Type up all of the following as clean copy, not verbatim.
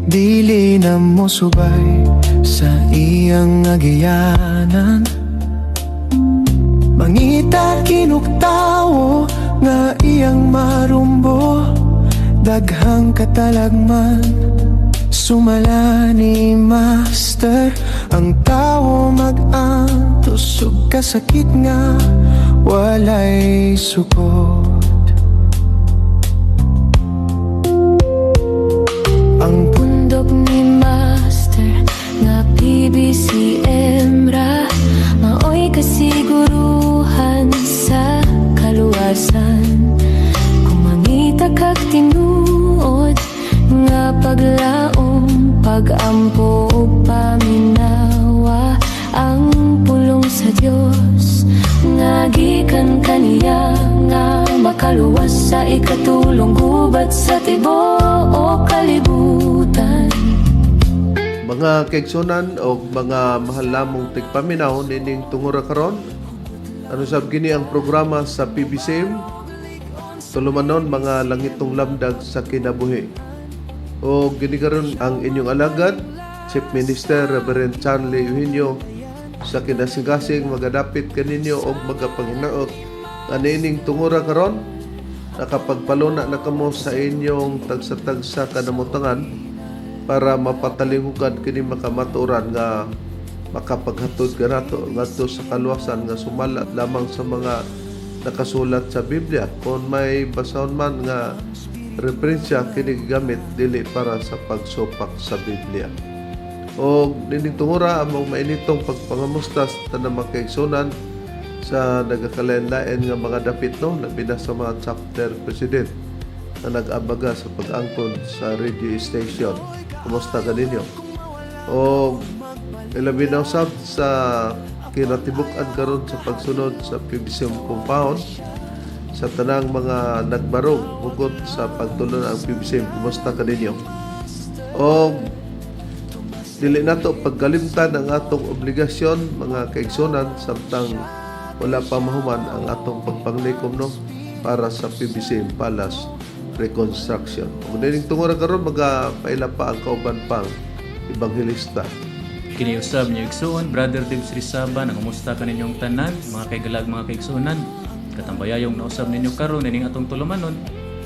Dili na mo subay sa iyang agianan. Mangita kinuk tawo nga iyang marumbo. Daghang katalagman sumala ni Master. Ang tawo mag-antos og kasakit nga walay sukot. Ang Pundok ni Master nga PBCM ra maoy kasiguruhan sa kaluwasan. Kung mangita kag tinuod nga paglaom, pagampo ug paminawa ang pulong sa Dios nga gikan kaniya nga makaluwas sa ikatulong gubat sa tibuok kalibutan. Mga kaigsunan o mga mahal namong tigpaminaw nining tungura karon, ano sab kini ang programa sa PBCM, Tulumanon, Mga Langitong Lamdag sa Kinabuhi. O gini karon ang inyong alagad, Chief Minister Reverend Charlie Eugenio, sa kinasing-kasing magadapit kaninyo og magapanginaot anining tungura karon. Nakapagpaluna na kamo sa inyong tagsa-tagsa kanamutangan para mapatalinghukan kini makamaturan nga makapaghatod kanato ngadto sa kaluwasan nga sumala lamang sa mga nakasulat sa Biblia. Kung may basahon man nga referensya, kini gigamit dili para sa pagsupak sa Biblia. O nining tungura, among mainitong pagpangamusta sa tanang mga kaigsunan sa nagakalain-lain nga mga dapit, no, labi na sa mga chapter president na nag-abaga sa pag-angkon sa radio station. Kumusta kaninyo? O ilabi na usab sa kinatibuk-an karon sa pagsunod sa PBCM compound, sa tanang mga nagbarog hugot sa pagtulon ang PBCM, kumusta kaninyo? O dili nato pagkalimtan ang atong obligasyon, mga kaigsunan, samtang wala pa mahuman ang atong pagpanglikom, no, para sa PBCM Palace reconstruction. Ug nining tungura karon, magapaila pa ang kauban pang ebanghelista. Kini usab niyo igsuon, Brother Dibs Rizaba, nangumusta kaninyong tanan, mga kaigalag, mga kaigsuonan. Katambayayong nausab ninyo karon nining atong tulumanon,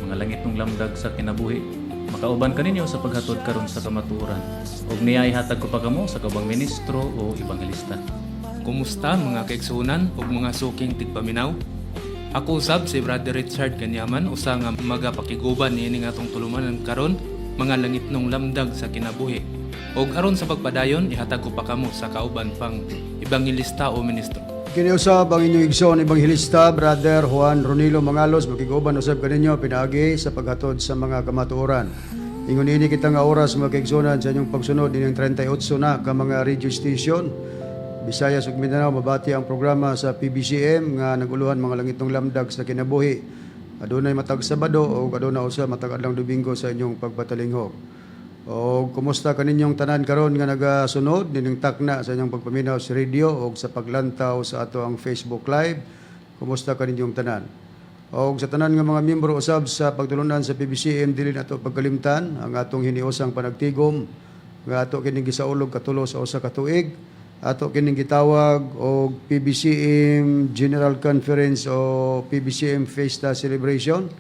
Mga Langitong Lamdag sa Kinabuhi. Makauban kaninyo sa paghatod karon sa kamatuoran. Ug niya ihatag ko pa kamo sa kaubang ministro o ebanghelista. Kumusta, mga kaigsuonan ug mga suking tigpaminaw? Ako usab si Brother Richard Kanyaman, usa nga magapakiguban niini nga atong tulumanon karon, Mga Langitnong Lamdag sa Kinabuhi. Og aron sa pagpadayon, ihatag ko pa kamo sa kauban pang ebanghelista o ministro. Kiniusab ang inyong igsoon ebanghelista, Brother Juan Ronilo Mangalos, makiguban usab kaninyo pinaagi sa paghatod sa mga kamatuoran. Ingon ini kita nga oras, mga kaigsuonan, sa inyong pagsunod inyong 38 na ka mga radio station. Visayas ug Mindanao mabati ang programa sa PBCM nga naguluhan Mga Langitong Lamdag sa Kinabuhi. Adunay matag Sabado o aduna usa matag adlaw Domingo sa inyong pagpatalinghog. O kumusta kaninyong tanan karon nga nagasunod nining takna sa inyong pagpaminaw sa radio o sa paglantaw sa ato ang Facebook Live? Kumusta kaninyong tanan? O sa tanan nga mga miyembro usab sa pagtulunan sa PBCM, dili nato pagkalimtan ang atong hiniusang panagtigom nga ato kining gisaulog katulo sa usa ka tuig. Ato kining gitawag og PBCM General Conference o PBCM Fiesta Celebration.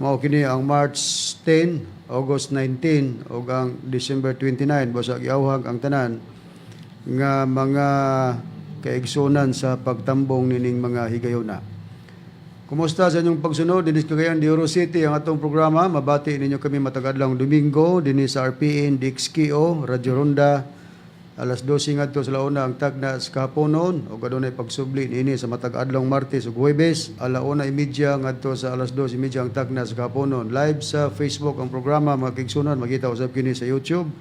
Mao kini ang March 10, August 19 ug ang December 29. Basta giawhag ang tanan nga mga kaigsunan sa pagtambong nining mga higayuna. Kumusta sa inyong pagsunod dinhi sa Cagayan de Oro City ang atong programa? Mabati ninyo kami matag adlaw Domingo dinhi sa RPN DXKO Radio Ronda, alas 12 ngadto sa launa ang tagna sa kahaponon, ug adunay pagsubli niini sa matag adlaw Martes ug Huwebes, 1:30 ngadto sa 2:30 ang tagna sa kahaponon. Live sa Facebook ang programa, mga kaigsunan, makita usab kini sa YouTube.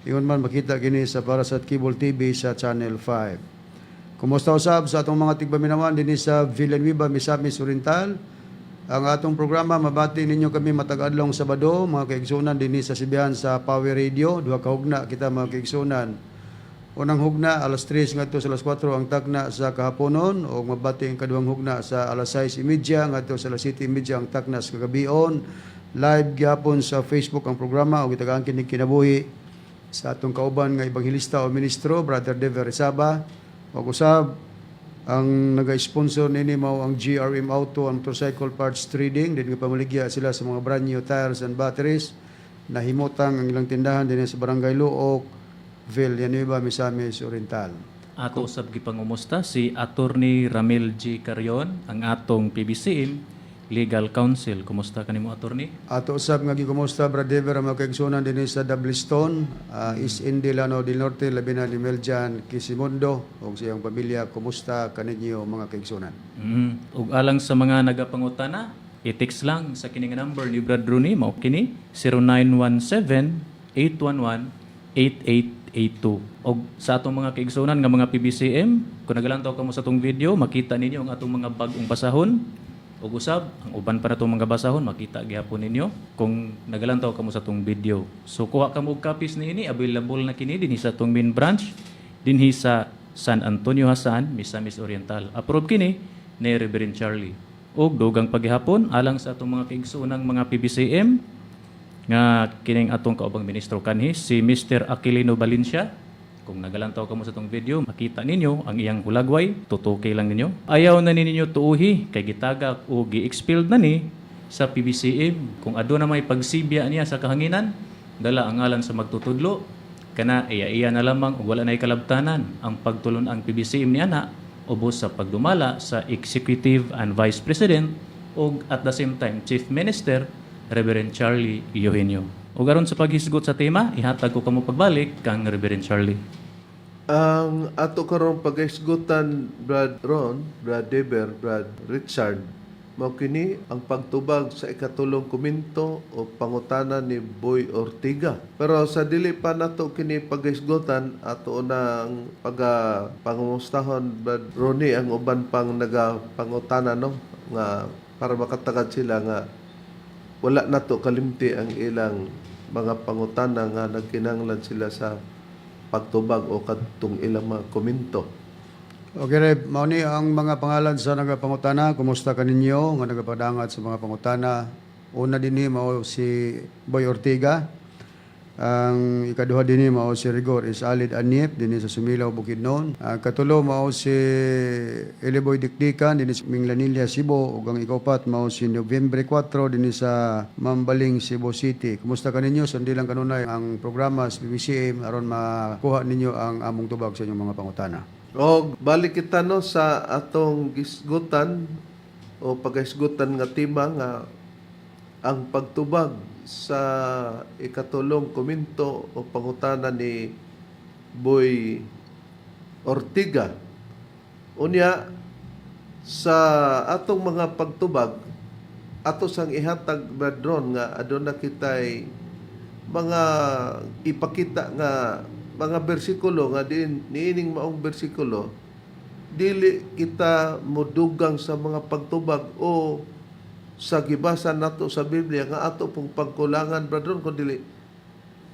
Ingon man makita kini sa Parasat Cable TV sa Channel 5. Kumusta usab sa atong mga tigpaminawan dinhi sa Villanueva, Misamis Oriental? Ang atong programa, mabati ninyo kami matag adlaw Sabado, mga kaigsunan, dinhi sa Sibihan sa Power Radio. Duha ka hugna kita, mga kaigsunan. Unang hugna, alas 3 ngadto sa alas 4 ang tagna sa kahaponon, ug mabati ang kaduhang hugna sa alas 6:30 ngadto sa alas 7:30 ang tagna sa kagabion. Live gyapon sa Facebook ang programa ug gitagaan kini kinabuhi sa atong kauban nga ebanghelista o ministro, Brother Dever Rizaba. Ug usab ang naga-sponsor nini mao ang GRM Auto and Motorcycle Parts Trading. Din pamaligya sila sa mga brand new tires and batteries. Nahimutang ang ilang tindahan dinhi sa Barangay Looc, Villanueva, Misamis Oriental. Ato usab gipangumusta si Attorney Ramil G. Carion, ang atong PBCM Legal Counsel. Kumusta kanimo, Attorney? Ato usab nga gikumusta, Brad Dever, ang mga kaigsuonan dinhi sa Doublestones, East Indi, Lanao del Norte, labi na ni Meljan Quisimondo ug siyang pamilya. Kumusta kaninyo, mga kaigsuonan? Ug alang sa mga nagapangutana, i-text lang sa kining number ni Brad Rooney, mao kini 0917-811-8882. Og sa atong mga kaigsuonan nga mga PBCM, kung nagalantaw kamo sa atong video, makita ninyo ang atong mga bag-ong basahon. Ug usab ang uban pa natong mga basahon makita gihapon ninyo kung nagalantaw kamo sa atong video. So kuha kamo og copies niini, available na kini dinhi sa atong main branch dinhi sa San Antonio Hasan, Misamis Oriental. Approve kini ni Reverend Charlie. Og dugang paghihapon alang sa atong mga kaigsuonang mga PBCM nga kining atong kaubang ministro kanhi si Mr. Aquilino Valencia. Kung nagalantaw kamo sa atong video, makita ninyo ang iyang hulagway, tutuki lang ninyo. Ayaw na ninyo tuuhi kay gitagak o gi-expelled na ni sa PBCM. Kung aduna may pagsibya niya sa kahanginan, dala ang ngalan sa magtutudlo, kana iya-iya na lamang ug wala nay kalabtanan ang pagtulon ang PBCM ni ana ubos sa pagdumala sa Executive and Vice President ug at the same time Chief Minister Reverend Charlie Eugenio. Ug aron sa paghisgot sa tema, ihatag ko kamo pagbalik kang Reverend Charlie. Ang ato karong paghisgutan, Brad Ron, Brad Deber, Brad Richard, mao kini ang pagtubag sa ikatulong komento o pangutana ni Boy Ortiga. Pero sa dili pa nato kini paghisgutan, ato nang paga pangumustahon, Brad Ronnie, ang uban pang nagapangutana, no, nga para makatagad sila nga wala nato kalimti ang ilang mga pangutana nga nagkinahanglan sila sa pagtubag o kadtong ilang mga komento. Okay, Reb, mao ni ang mga pangalan sa nagapangutana. Kumusta kaninyo nga nagapadangat sa mga pangutana? Una dinhi mao si Boy Ortiga. Ang ikaduha dinhi mao si Rigor is Alid Anip dinhi sa Sumilaw, Bukidnon. Ang katulo mao si Eliboy Dikdikan dinhi sa Minglanilla, Cebu, ug ang ikaupat mao si Nobyembre 4 dinhi sa Mambaling, Cebu City. Kumusta kaninyo? Sundi lang kanunay ang programa sa PBCM aron makuha ninyo ang among tubag sa inyong mga pangutana. O balik kita, no, sa atong gisgutan o paghisgutan nga tema nga ang pagtubag sa ikatulong komento o pangutana ni Boy Ortiga. Unya sa atong mga pagtubag, ato sang ihatag, Brad Ron, nga aduna kitay mga ipakita nga mga bersikulo nga diin niining maong bersikulo dili kita modugang sa mga pagtubag o sa gibasa nato sa Biblia nga ato pong pagkulangan, Brad Ron, kun dili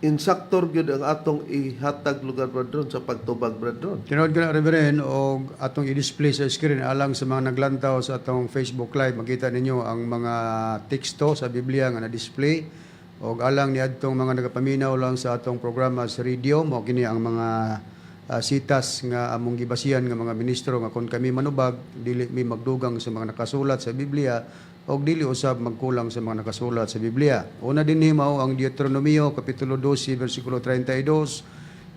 insaktor gyud ang atong ihatag lugar, Brad Ron, sa pagtubag, Brad Ron. Tinuod ka na, Reverend, og atong i-display sa screen alang sa mga naglantaw sa atong Facebook Live, makita ninyo ang mga teksto sa Biblia nga na-display. Og alang ni adtong mga nagapaminaw lang sa atong programa sa radio, mao kini ang mga sitas nga among gibasihan nga mga ministro nga kon kami manubag, dili mi magdugang sa mga nakasulat sa Biblia og dili usab magkulang sa mga nakasulat sa Biblia. Una dinhi mao ang Deuteronomio kapitulo 12 bersikulo 32.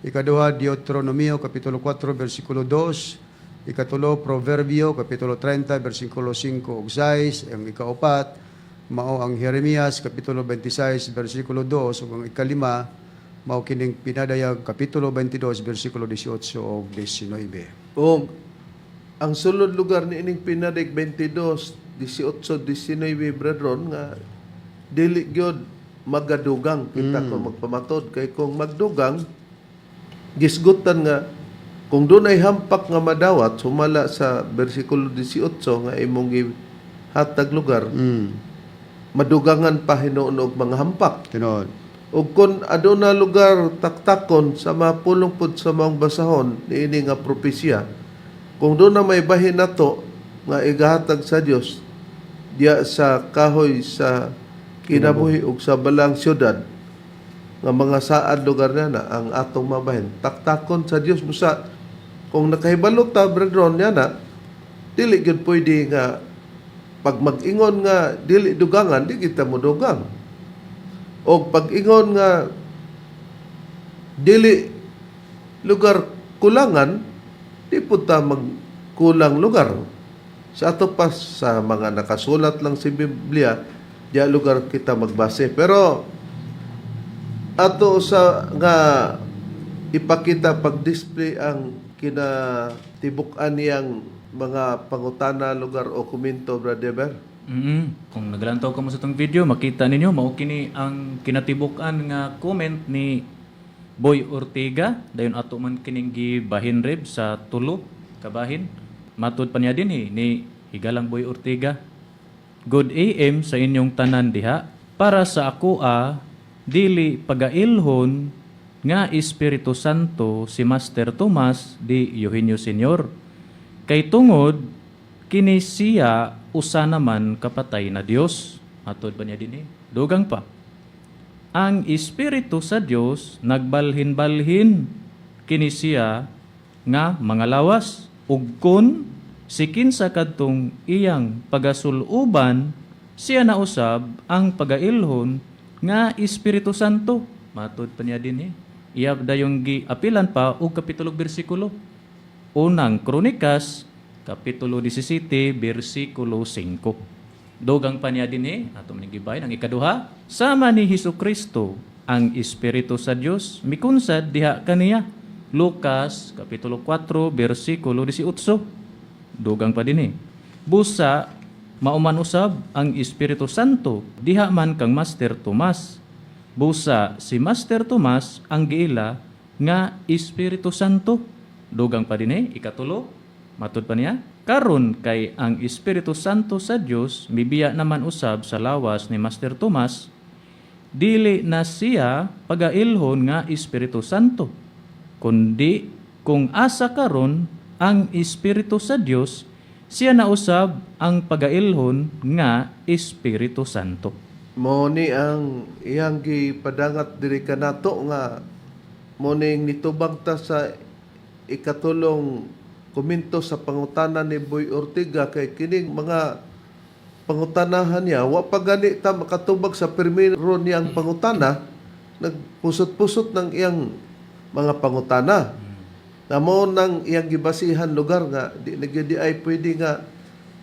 Ikaduha, Deuteronomio, Kapitulo 4, versikulo 2. Ikatulo, Proverbio, Kapitulo 30, versikulo 5 ug 6. Ang ikaupat, mao ang Jeremias, Kapitulo 26, versikulo 2. Ug ang ikalima, mao kining Pinadayag, Kapitulo 22, versikulo 18 ug 19. O ang sulod lugar ni ining Pinadig 22, 18, 19, Brad Ron, nga dili gyud magadugang kita kung magpamatod kay kung magdugang, gisgutan nga kung dunay hampak nga madawat sumala sa bersikulo 18 nga imong gihatag lugar, madugangan pa hinuon og mga hampak. Tinuod. Ug kung aduna lugar taktakon sa mapulong pud sa maong basahon niini nga propesya, kung doon na may bahin nato nga igahatag sa Dios diya sa kahoy sa Kinabuhi ug sa balang syudad nga mga saad lugar na na ang atong mabahin taktakon sa Dios. Busa kung nakahibalo ta, brethren, niya na dili gyud pwede nga pag mag-ingon nga dili dugangan, di kita mo dugang, o pag-ingon nga dili lugar kulangan, di pud ta magkulang lugar. Sa ato pa sa mga nakasulat lang si Biblia, diya lugar kita magbase. Pero ato sa nga ipakita pag-display ang kinatibuk-an niyang mga pangutana lugar o komento, Brother Ber. Kung naglantaw ka mo sa itong video, makita ninyo, mao kini ang kinatibuk-an nga comment ni Boy Ortega. Dayon ato man kining gibahin reb sa tulo kabahin. Matud pa niya din eh, ni Higalang Boy Ortega. "Good AM sa inyong tanan diha. Para sa ako a, dili pagailhon nga Espiritu Santo si Master Tomas di Eugenio Senior. Kay tungod kini siya usa naman kapatay na Dios." Matod ba niya din eh? Dugang pa. "Ang Espiritu sa Dios nagbalhin-balhin kini siya nga mga lawas, ug kun si kinsa kadtong iyang pagasul-uban, siya na usab ang pagailhon nga Espiritu Santo." Matod pa niya din eh. Iya dayong giapilan pa og kapitulo bersikulo. Unang Kronikas kapitulo 17 bersikulo 5. Dugang pa niya din eh, ato man gibahin ang ikaduha, sama ni Hesus Kristo ang Espiritu sa Dios mikunsad diha kaniya. Lucas kapitulo 4 bersikulo 18. Dugang pa din eh. "Busa mauman usab ang Espiritu Santo diha man kang Master Tomas. Busa si Master Tomas ang giila nga Espiritu Santo." Dugang pa din eh, ikatulo, matud pa niya, "Karon kay ang Espiritu Santo sa Dios mibiya naman usab sa lawas ni Master Tomas, dili na siya pagailhon nga Espiritu Santo, kundi kung asa karon ang Espiritu sa Dios, siya na usab ang pagailhon nga Espiritu Santo." Mo ni ang iyang gipadangat diri kanato nga mo ning nitubang ta sa ikatulong komento sa pangutana ni Boy Ortega, kay kining mga pangutanahan niya, wa pa gani ta makatubag sa pirmiro niyang pangutana, nagpusot-pusot ng iyang mga pangutana na mo nang iyang gibasihan lugar nga di na gyud di ay pwede nga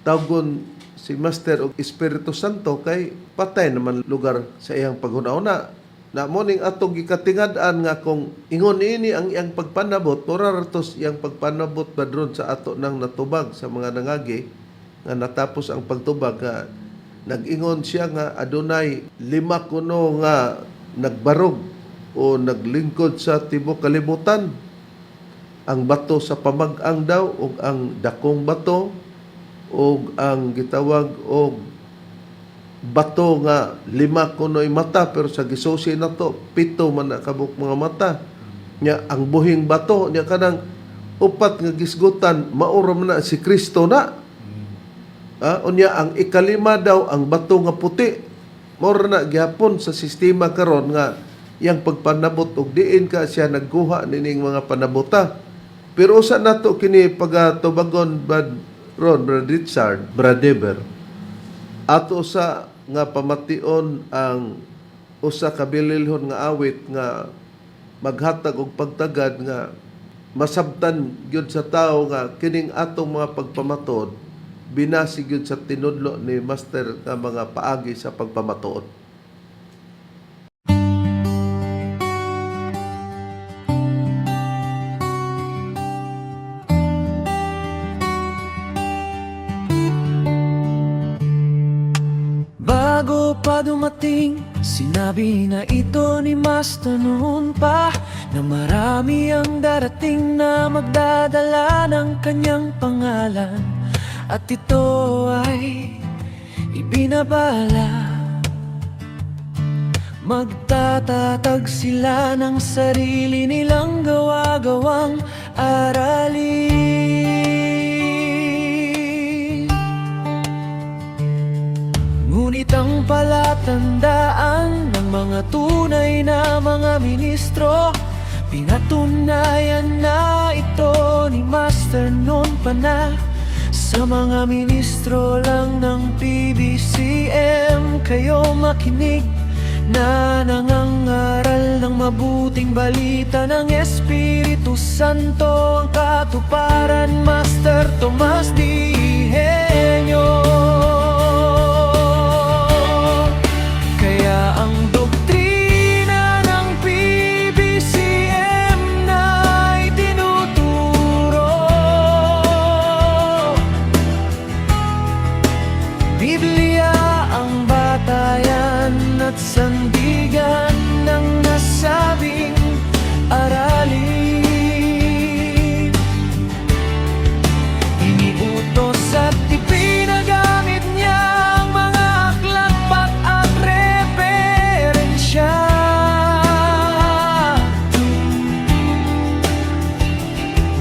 tawgon si Master og Espiritu Santo kay patay naman lugar sa iyang paghuna-huna na mo ning atong gikatingad-an nga kung ingon ini ang iyang pagpanabot, mura ra tos iyang pagpanabot badron sa ato nang natubag sa mga nangagi nga natapos ang pagtubag, nga nag-ingon siya nga adunay lima kuno nga nagbarog o naglingkod sa tibuok kalibutan, ang bato sa pamag-ang daw ug ang dakong bato ug ang gitawag og bato nga lima kuno'y mata, pero sa gisusi na to pito man na kabuk mga mata nya, ang buhing bato nya, kanang upat nga gisgutan maura man na si Kristo na. Unya ang ikalima daw ang bato nga puti. Mora na gihapon sa sistema karon nga iyang pagpanabot og diin ka siya nagkuha nining mga panabuta. Pero usa nato kini pagatubagon, Brad Ron, Brad Richard, Brad Deber. Ato sa nga pamation ang usa ka bililhon nga awit nga maghatag og pagtagad nga masabtan gyud sa tao nga kining atong mga pagpamatod binasi gyud sa tinudlo ni Master nga mga paagi sa pagpamatuod. Bago pa dumating, sinabi na ito ni Master noon pa, na marami ang darating na magdadala ng kanyang pangalan, at ito ay ibinabala. Magtatatag sila ng sarili nilang gawa-gawang aralin. Ngunit ang palatandaan ng mga tunay na mga ministro. Pinatunayan na ito ni Master noon pa na. Sa mga ministro lang ng PBCM kayo makinig, na nangangaral ng mabuting balita ng Espiritu Santo, ang katuparan, Master Tomas Di Genio. Kaya ang doktrina ng PBCM na itinuturo, Biblia ang batayan at sandigan ng nasabing aralin. Iniutos at ipinagamit niya ang mga aklat at referensya.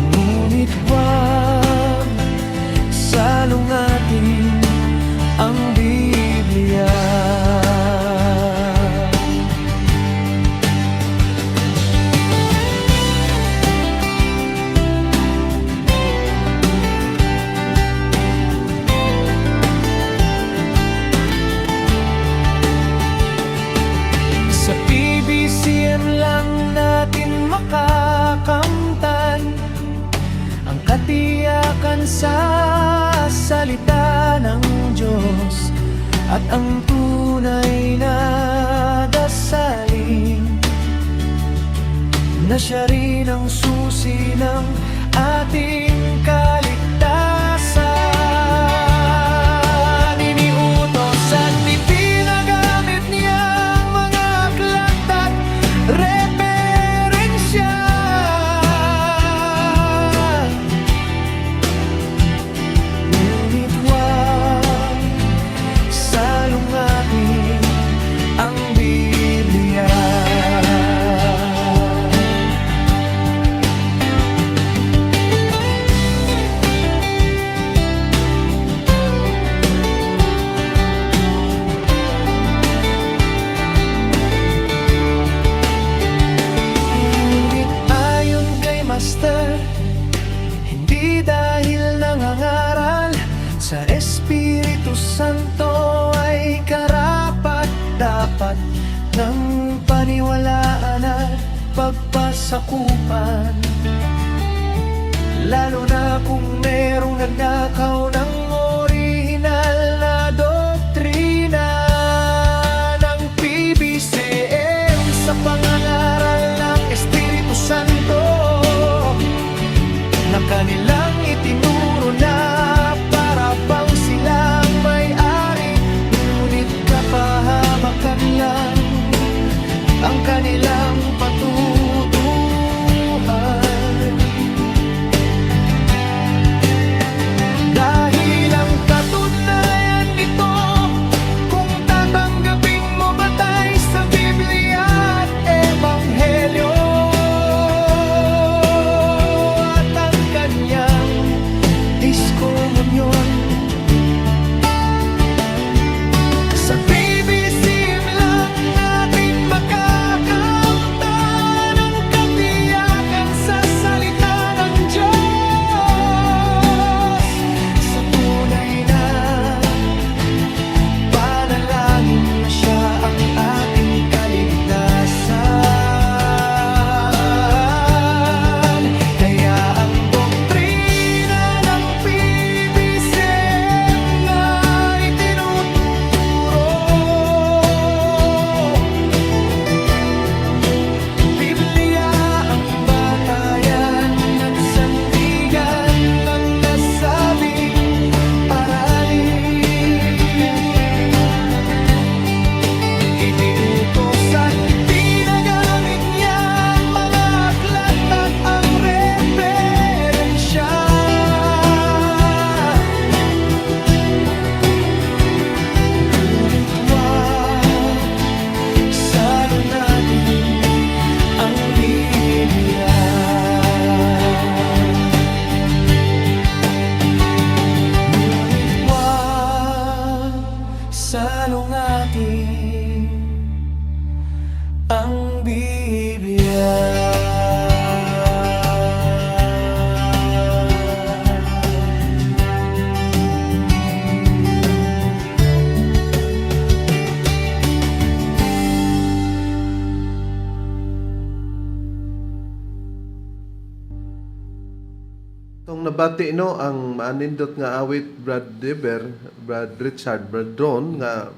Ngunit huwag salungatin ang Biblia. Sa PBCM lang natin makakamtan ang katiyakan sa salita ng Diyos at ang tunay na dasalin na siya rin ang susi ng ating kaligtasan. Iniutos at ipinagamit niya ang mga aklat at referensya. Ngunit huwag salungatin ang Biblia. Ngunit ayon kay Master, hindi dahil nangangaral sa Espiritu Santo ay karapat dapat ng paniwalaan at pagpasakupan, lalo na kung merong nagnakaw ng orihinal na doktrina ng PBCM sa pangangaral ng Espiritu Santo na kanilang itinuro na para bang silang may-ari, ngunit kapahamakan lang ang kanilang patutuhan. Dahil Itong nabati no ang maanindot nga awit, Brad Deber, Brad Richard, Brad Ron, nga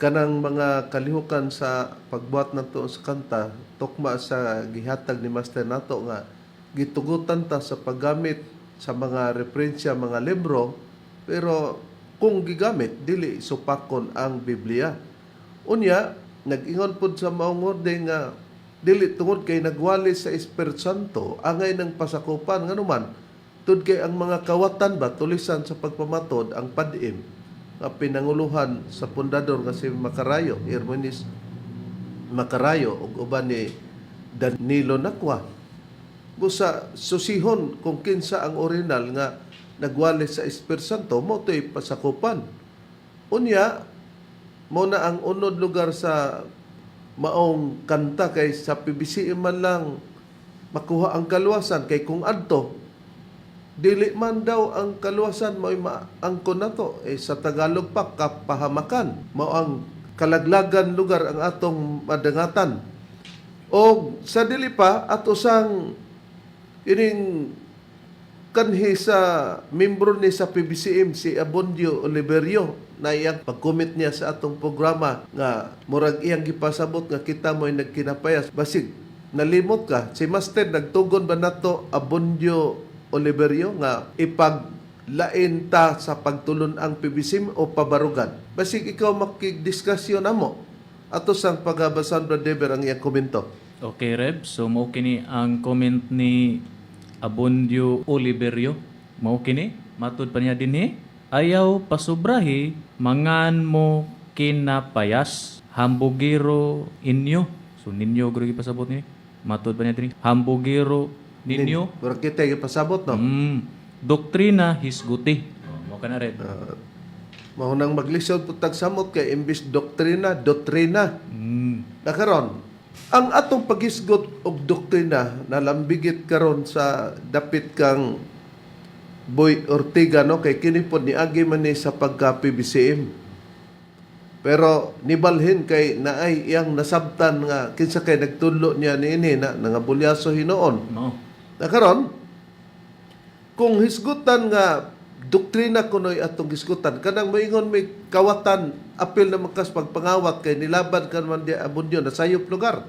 kanang mga kalihukan sa pagbuhat nato sa kanta tukma sa gihatag ni Master nato nga gitugutan ta sa paggamit sa mga referensya, mga libro, pero kung gigamit dili supakon ang Biblia. Unya nag-ingon pud sa maong orde nga dili tungod kay nagwali sa Espiritu Santo angay ng pasakupan, nganuman tud kay ang mga kawatan ba tulisan sa pagpamatod ang PADEM nga pinanguluhan sa pundador nga si Makarayo, Hermoines Makarayo, ug uban ni Danilo Nakwa. Busa susihon kung kinsa ang original nga nagwali sa Espiritu Santo mo to'y pasakupan. Unya mo na ang unod lugar sa maong kanta kay sa PBC man lang makuha ang kaluwasan, kay kung adto dili man daw ang kaluwasan mo'y maangkon nato, eh, sa Tagalog pa kapahamakan, mao ang kalaglagan lugar ang atong madangatan. O sa dili pa ato sang ining kanhi sa membro ni sa PBCM, si Abondio Oliverio, na iyang pag-comment niya sa atong programa nga murag iyang gipasabot nga kita mo'y nagkinapayas. Basig nalimot ka, si Master nagtugon ba nato, Abondio Oliverio, nga ipaglain ta sa pagtulon ang PBCM o pabarugan? Basig ikaw makigdiskasyon namo. Ato sang pagabasan, Brad Deber, ang iyang komento. Okay, Reb. So, mao kini ang comment ni Abondio Oliverio. Mao kini. Matud pa niya dinhi. "Ayaw pasubrahi, mangan mo kinapayas. Hambugiro inyo." So, ninyo guro pasabot ni. Matud pa niya dinhi. Hambugiro ninyo. Murag kita gipasabot, no? Doktrina hisguti. Oh, mao kana, Reb. Mao nang maglisod pud tag samot kay imbis doktrina, doktrina. Na karon, ang atong paghisgot og doktrina nalambigit karon sa dapit kang Boy Ortega, no, kay kini pod niagi man ni sa pagka PBCM. Pero nibalhin kay naay iyang nasabtan nga kinsa kay nagtudlo niya niini na nangabulyaso hinuon. Mao. Na karon, kung hisgutan nga doktrina kunoy atong hisgutan, kanang moingon may kawatan, apil na makas pagpangawat kay nilaban ka man di Abundio na sayop lugar.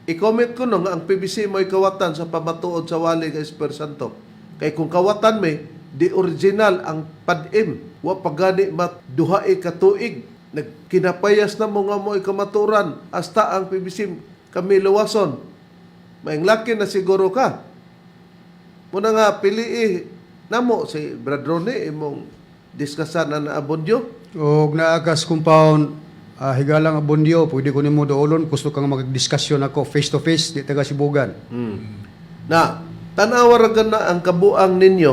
I-comment ko no nga ang PBC mo'y kawatan sa pamatuod sa wali nga Espiritu Santo. Kay kung kawatan may, di original ang PADEM. Wa pagani mat duhae ka tuig. Nagkinapayas na mo nga mo'y kamaturan hasta ang PBC kami luwason. Maing laki na siguro ka. Muna nga pilii namo si Brad Ronnie imong diskasan na naabondyo. Og naakas compound, higalang Abondio, pwede ko nimo duolon, gusto kang magdiskusyon ako face to face, di taga Sibugan. Na tanawa ra na ang kabuang ninyo.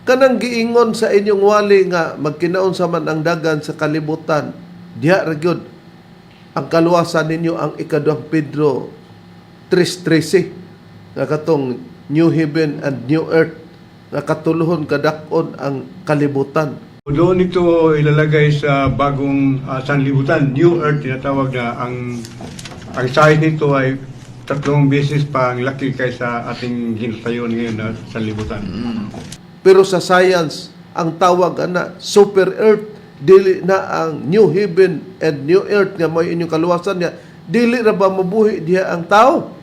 Kanang giingon sa inyong wali nga magkinaon sa man ang dagan sa kalibutan, diha ra gyud ang kaluwasan ninyo, ang ikaduhang Pedro 3:13 nga katong new heaven and new earth nga katuluhon kadak-on ang kalibutan. Doon ito ilalagay sa bagong sanlibutan, New Earth tinatawag na ang size nito ay tatlong beses pa ang laki kaysa ating ginatayon ngayon na sanlibutan. Pero sa science, ang tawag ana super earth, dili na ang new heaven and new earth nga may inyong kaluwasan niya. Dili ra ba mabuhi diha ang tao?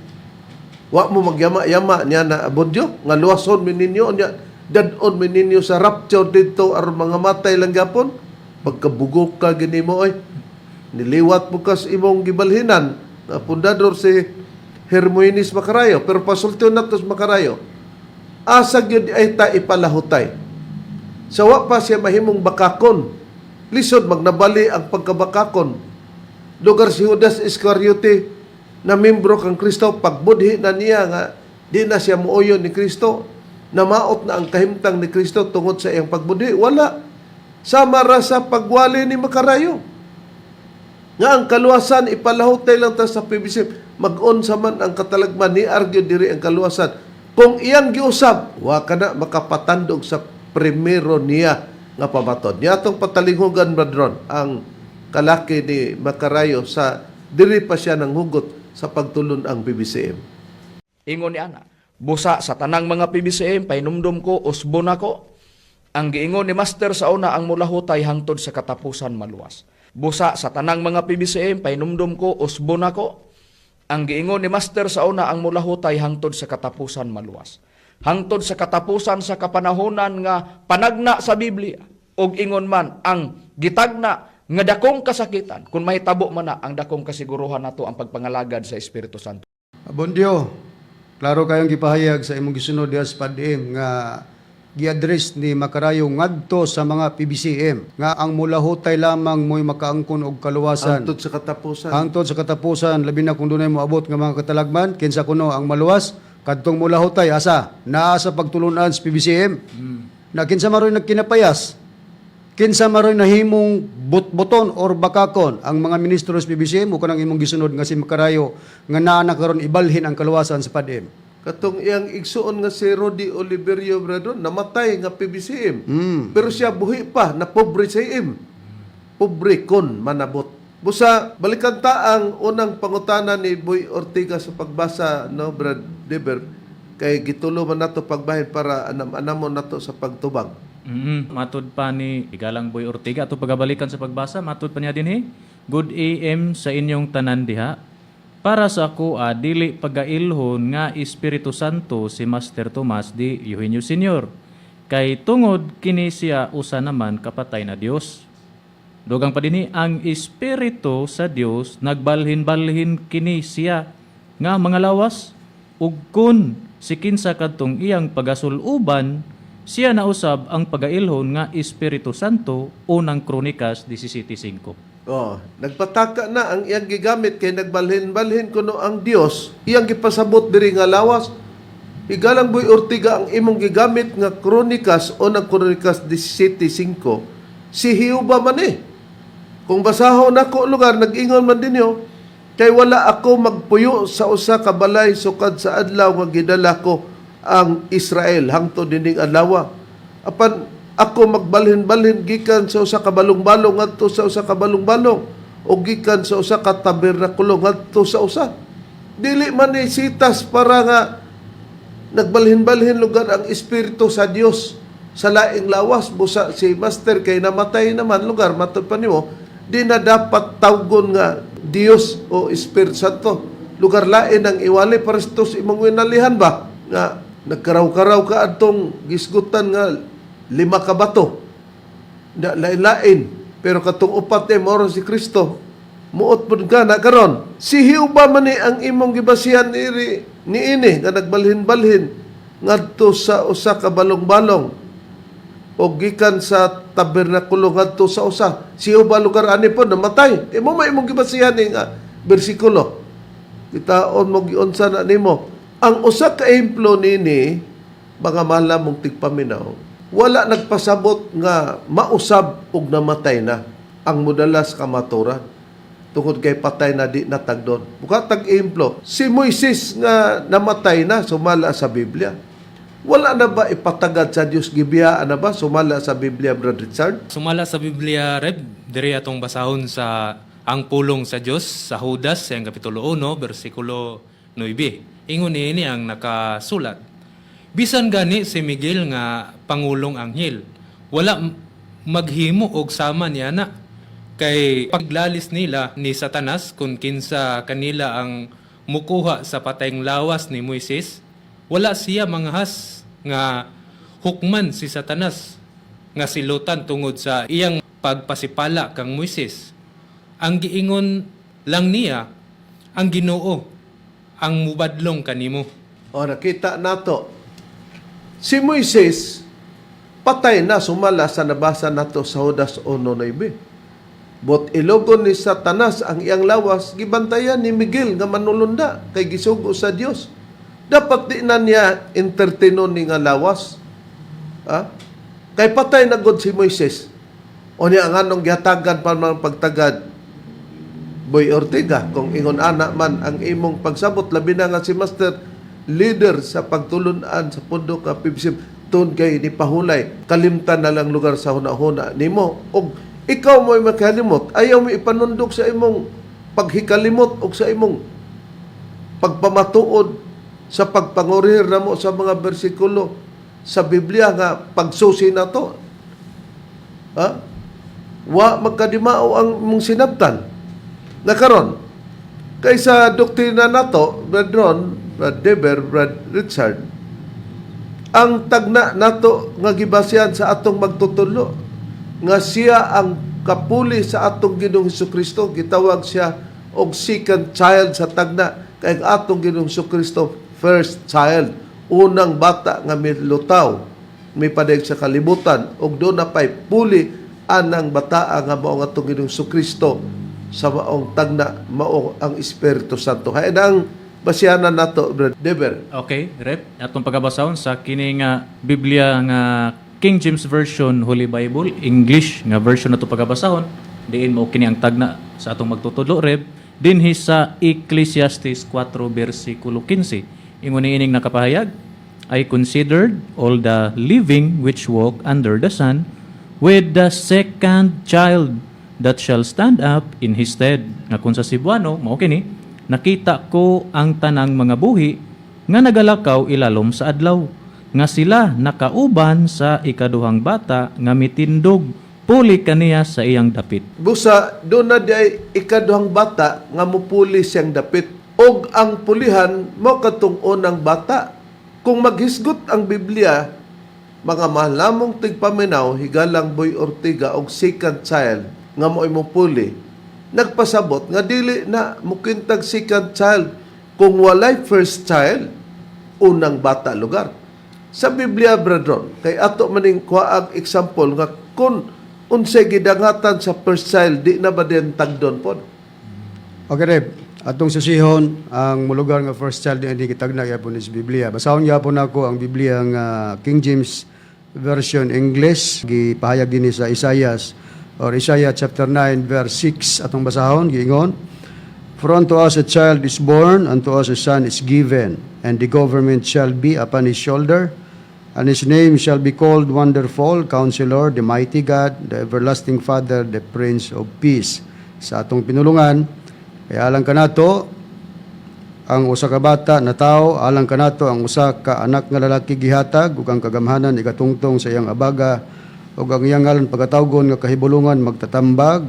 Wa mo magyama-yama niya na abudyo nga luwason mi ninyo niya, dad-on mi ninyo sa rapture didto aron mga matay lang gyapon. Pagkabugok ka gini mo oy. Niliwat mo kas imong gibalhinan na pundador si Hermoines Macarayo, pero pasulti nato sa Macarayo. Asa gyud ay ta ipalahutay? Sa wa pa siya mahimong bakakon. Lisod magnabali ang pagkabakakon. Lugar si Judas Iscariote na membro kang Kristo, pagbudhi na niya nga di na siya muoyon ni Kristo, namaot na ang kahimtang ni Kristo tungod sa iyang pagbudhi? Wala. Sama ra sa pagwali ni Makarayo. Nga ang kaluwasan ipalahutay lang ta sa PBC. Mag-unsa man ang katalagman ni argue diri ang kaluwasan. Kung iyang giusab, wa ka na makapatandog sa primero niya nga pamatod. Niya atong patalinghugan, Bradron, ang kalaki ni Makarayo sa diri pa siya nang hugot sa pagtulon ang BBCM. Ingon ni ana. Busa sa tanang mga PBCM, pahinumdum ko, usbo nako. Ang giingon ni Master sa una, ang mulahutay hangtod sa katapusan maluwas. Busa sa tanang mga PBCM, pahinumdum ko, usbo nako. Ang giingon ni Master sa una, ang mulahutay hangtod sa katapusan maluwas. Hangtod sa katapusan sa kapanahonan nga panagna sa Biblia. Og ingon man ang gitagna nga dakong kasakitan, kung mahitabo man na ang dakong kasiguruhan nato ang pagpangalagad sa Espiritu Santo. Abondio, klaro kayong gipahayag sa imong gisunod diha sa PADM nga gi-address ni Makarayo ngadto sa mga PBCM nga ang mulahutay lamang mo'y makaangkon og kaluwasan. Hangtod sa katapusan. Hangtod sa katapusan, labi na kung dunay moabot nga mga katalagman, kinsa kuno ang maluwas, kadtong mulahutay asa naa sa pagtulunan sa PBCM. Na kinsa maroy nagkinapayas, kinsa maroy nahimong butbuton or bakakon ang mga ministro sa PBCM o kanang imong gisunod nga si Makarayo nga naa na karon ibalhin ang kaluwasan sa PADM. Katong iyang igsuon nga si Rodi Oliverio, brother, namatay nga PBCM. Pero siya buhi pa, na pobre sa im. Pobre kon manabot. Busa, balikan ta ang unang pangutana ni Boy Ortiga sa pagbasa, no, Brad Deber, kay gitulo man nato pagbahin para anam-anamon nato sa pagtubag. Matud pa ni Igalang Boy Ortiga ato pagabalikan sa pagbasa, matud pa niya dinhi. Good AM sa inyong tanan diha. Para sa ako dili pagailhon nga Espiritu Santo si Master Tomas di Eugenio Senior. Kay tungod kini siya usa naman kapatay na Dios. Dugang pa dinhi, ang espiritu sa Dios nagbalhin-balhin kini siya nga mga lawas, ug kun si kinsa kadtong iyang pagasul-uban siya nausab ang pagailhon nga Espiritu Santo, Unang Kronikas 17:5. Oh, nagpataka na ang iyang gigamit kay nagbalhin-balhin kuno ang Dios, iyang gipasabot diri nga lawas. Igalang Boy Ortiga, ang imong gigamit nga Kronikas o ng Kronikas 17:5, si Hiuba man eh. Kung basahon nako lugar, nag-ingon man dinyo, kay wala ako magpuyo sa usa ka balay sukad sa adlaw nga gidala ko ang Israel hangtod dining adlaw. Apan ako magbalhin-balhin gikan sa usa ka balong-balong ngadto sa usa ka balong-balong o gikan sa usa ka tabernakulo ngadto sa usa. Dili man ni sitas para nga nagbalhin-balhin lugar ang espiritu sa Dios sa laing lawas. Busa si Master kay namatay naman lugar, matud pa nimo di na dapat tawgon nga Dios o Espiritu Santo lugar, lain ang iwali para sa imong winalihan ba nga nagkaraw-karaw ka adtong gisgutan nga lima ka bato na lain-lain, pero katong upat eh moro si Kristo, muot pud ka na karon. Si Hiuba man ni ang imong gibasihan iri niini nga nagbalhin-balhin ngadto sa usa ka balong-balong o gikan sa tabernakulo ngadto sa usa, si Hiuba lugar ani po namatay, imo may imong gibasihan ni nga bersikulo, kitaon mo giunsa na nimo ang usa ka ehemplo nini. Mga mahal mong tigpaminaw, wala nagpasabot nga mausab og namatay na ang modala sa kamaturan tungod kay patay na, di natagdon. Buka tag ehemplo, si Moises nga namatay na sumala sa Biblia. Wala na ba ipatagad sa Dios? Gibiyaan na ba sumala sa Biblia, Brother Richard? Sumala sa Biblia, Reb, diri atong basahon sa ang pulong sa Dios sa Judas sa kapitulo 1 bersikulo 9. Ingon niini ang nakasulat. Bisan gani si Miguel nga pangulong anghel, wala maghimo og sama niya na kay paglalis nila ni Satanas kung kinsa kanila ang mukuha sa patayng lawas ni Moises, wala siya manghas nga hukman si Satanas nga silutan tungod sa iyang pagpasipala kang Moises. Ang giingon lang niya, ang Ginoo ang mubadlong kanimo. O nakita nato. Si Moises patay na sumala sa nabasa nato sa Judas 1:9. Bot ilogon ni Satanas ang iyang lawas, gibantayan ni Miguel nga manulunda kay gisugo sa Dios. Dapat di na niya entertainon ni nga lawas. Ha? Kay patay na god si Moises. O niya ang anong gihatagan pa man pagtagad, Boy Ortega, kung ingon ana man ang imong pagsabot, labi na nga si Master leader sa pagtulunan sa pundok nga PBCM, tun kay ni pahulay kalimtan na lang lugar sa huna-huna nimo og ikaw mo'y makalimot, ayaw mo ipanundok sa imong paghikalimot og sa imong pagpamatuod. Sa pagpangurhir namo sa mga bersikulo sa Biblia nga pagsusi nato. Ha? Wa magkadimao ang mong sinabtan. Na karon, kay sa doktrina nato, Brad Ron, Brad Deber, Brad Richard, ang tagna nato nga gibasihan sa atong magtutudlo nga siya ang kapuli sa atong Ginoong Kristo, gitawag siya og second child sa tagna, kay ang atong Ginoong Kristo first child, unang bata nga milutaw, mipadayag sa kalibutan, ug doon na pay puli anang bataa nga mao ang atong Ginoong Kristo sa maong tagna, mao ang Espiritu Santo. Hay ang basihanan nato, Brad Deber. Okay, Rep. Atong pagabasahon sa kini nga Biblia nga King James Version Holy Bible, English nga version nato pagabasahon. Diin mo kini ang tagna sa atong magtutudlo, Rep. Dinhi sa Ecclesiastes 4 versikulo 15. Ingon ni ining nakapahayag, "I considered all the living which walk under the sun with the second child that shall stand up in his stead." Nga kung sa Cebuano, mao kini, "Nakita ko ang tanang mga buhi nga nagalakaw ilalom sa adlaw, nga sila nakauban sa ikaduhang bata nga mitindog puli kaniya sa iyang dapit. Busa, doon na di ay ikaduhang bata nga mupuli siyang dapit. Og ang pulihan mo katong unang bata. Kung maghisgot ang Biblia, mga mahal namong tigpaminaw, higalang Boy Ortiga og second child nga mo'y mupuli, nagpasabot nga dili na mukintag second child kung walay first child, unang bata lugar. Sa Biblia, brethren, kay ato maning kuhaag example nga kung unsay gidangatan sa first child, di na ba din tagdon pod? Okay, Reb. Atong susihon ang mulugar nga first child ni gitagna gyapon is Biblia. Basahon gyapon nako ang Biblia nga King James Version English, gipahayag dinhi sa Isaiah or Isaiah chapter 9 verse 6. Atong basahon, giingon, "For unto us a child is born, unto us a son is given, and the government shall be upon his shoulder, and his name shall be called Wonderful, Counselor, the Mighty God, the Everlasting Father, the Prince of Peace." Sa atong pinulungan, kay alang kanato ang usa ka bata na tao, alang kanato ang usa ka anak nga lalaki gihatag, ug ang kagamhanan igatungtong sa iyang abaga, ug ang iyang ngalan pagatawgon nga Kahibulongan, Magtatambag,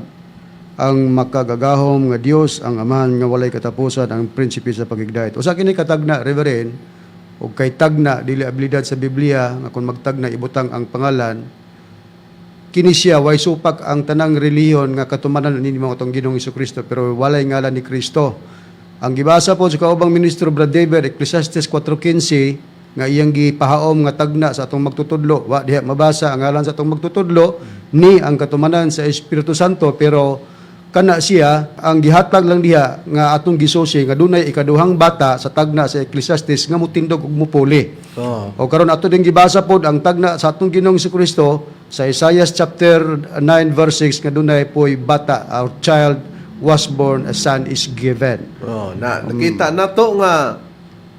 ang Makagagahom nga Dios, ang Amahan nga walay katapusan, ang Prinsipe sa Pagigdait. Usa kini katagna, Reverend, ug kay tagna dili abilidad sa Biblia nga kung magtagna ibutang ang pangalan. Kini siya way supak ang tanang relihiyon nga katumanan nini mga atong Ginoong Kristo, pero walay ngalan ni Kristo. Ang gibasa po sa kaubang ministro, Brad David, Ecclesiastes 4:15 nga iyang gipahaom nga tagna sa atong magtutudlo. Wa diha mabasa ang ngalan sa atong magtutudlo ni ang katumanan sa Espiritu Santo, pero kana siya ang gihatag lang diha nga atong gisusi nga dunay ikaduhang bata sa tagna sa Ecclesiastes nga mutindog ug mupuli. Oh. O karon ato din gibasa pod ang tagna sa atong Ginoong Kristo sa Isaiah chapter 9 verse 6 nga dunay poy bata, our child was born, a son is given. Oh, na nakita nato nga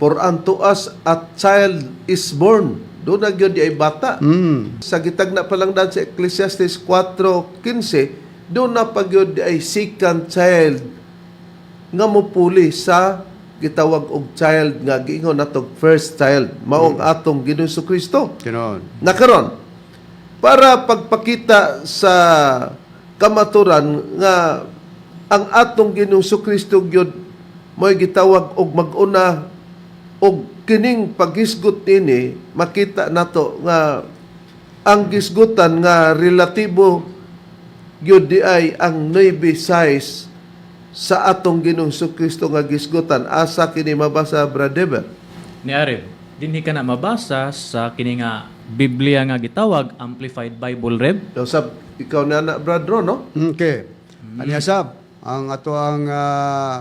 "For unto us a child is born." Doon na gyud ay bata. Sa gitagna pa lang dan sa Ecclesiastes 4:15, doon na pa gyud ay second child nga mupuli sa gitawag og child nga giingon natog first child, maong atong Ginoong Kristo. Tinon. Nakaron, para pagpakita sa kamaturan nga ang atong Ginoong Kristo gyud mo'y gitawag og mag-una og kining paghisgot nini, makita nato nga ang gisgutan nga relatibo gyud di ay ang 9 size sa atong Ginoong Kristo nga gisgutan. Asa kini mabasa, Brother? Ni Areb, dinhi ka na mabasa sa kini nga Biblia nga gitawag Amplified Bible, Reb. Daw sab ikaw na na, Brad Ron, no? Okay. Ani sab ang ato ang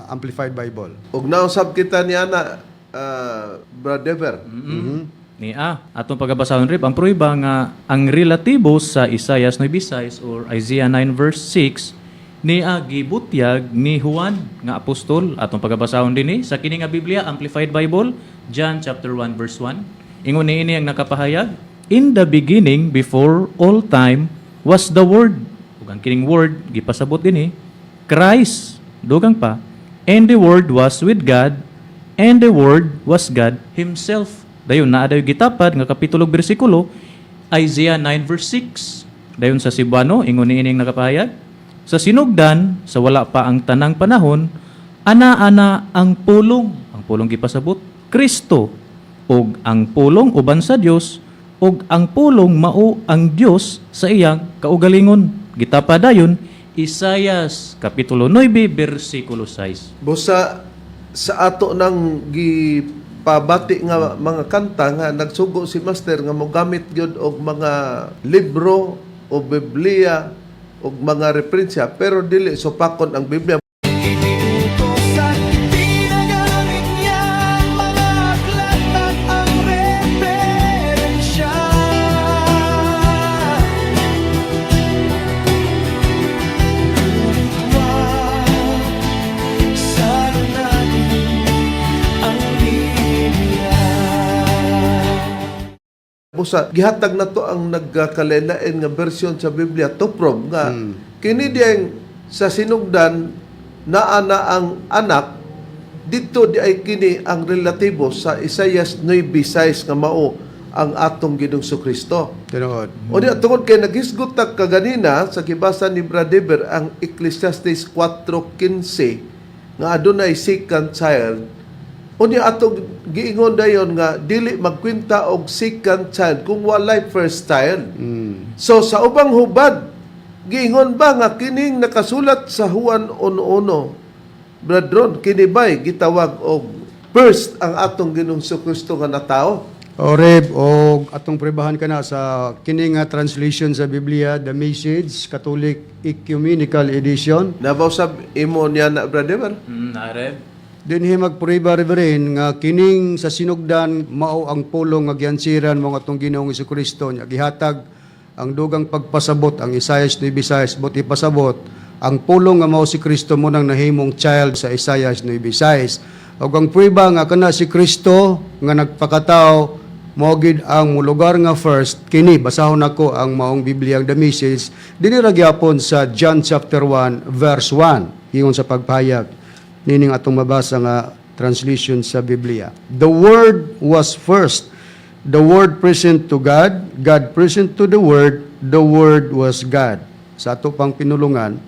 Amplified Bible. Ug nausab kita ni ana, Brad Dever. Ni a atong pagabasahon, Reb, ang prueba nga ang relatibo sa Isaiah 9:6 or Isaiah 9 verse 6 ni a gibutyag ni Juan nga apostol. Atong pagabasahon dinhi sa kini nga Biblia Amplified Bible, John chapter 1 verse 1. Ingon niini ang nakapahayag, "In the beginning, before all time, was the Word." Ug ang kining Word gipasabot dinhi Christ, dugang pa, "And the Word was with God." and the Word was God Himself. Dayon naa dayon gitapad nga kapitulo ug bersikulo, Isaiah 9 verse 6. Dayon sa Cebuano, ingon niining nakapahayag, sa sinugdan, sa wala pa ang tanang panahon, ana-ana ang Pulong, ang Pulong gipasabot, Kristo, ug ang Pulong uban sa Dios, ug ang Pulong mao ang Dios sa iyang kaugalingon. Gitapa dayon Isayas kapitulo 9 bersikulo 6. Busa sa ato nang gipabati nga mga kanta nga nagsugo si Master nga mogamit gyud og mga libro o Biblia og mga referensya, pero dili supakon ang Biblia. Iniutosan, pinagamit niya ang mga aklat at ang referensya. Ngunit wag sana natin ang Biblia. Busa gihatag na to ang nagkalain nga version sa Biblia to prove nga kini diyang sa sinugdan naa na ang anak dito di ay kini ang relatibo sa Isaias 9:6 nga mao ang atong Ginoong Kristo. Tinuod. O di tungod kay naghisgot ta kaganina sa gibasa ni Brother ang Ecclesiastes 4:15 nga adunay second child. Unya atong giingon dayon nga dili magkwenta og second child kung walay first child. So sa ubang hubad, giingon ba nga kining nakasulat sa Juan 1:1, Brad Ron, kini bay gitawag og first ang atong Ginoong Kristo nga natao? O Reb, o atong pribahan ka na sa kini nga translation sa Biblia, The Message, Catholic Ecumenical Edition. Nabaw sab imo niya na, brother? Nareb. Dinhi magpuriba, Reverend, nga kining sa sinugdan mao ang Pulong nga giansiran mo atong Ginoong Kristo, nya gihatag ang dugang pagpasabot ang Isaias 9:6, but ipasabot ang Pulong nga mao si Kristo mo nang nahimong child sa Isaias 9:6. Ug ang prueba nga kana si Kristo nga nagpakatao mao gid ang mulugar nga first, kini basahon nako ang maong Biblia, ang The Message, dinhi ra gyapon sa John chapter 1 verse 1, ingon sa pagpahayag nining atong mabasa nga translation sa Biblia. The Word was first. The Word present to God, God present to the Word, the Word was God. Sa ato pang pinulungan,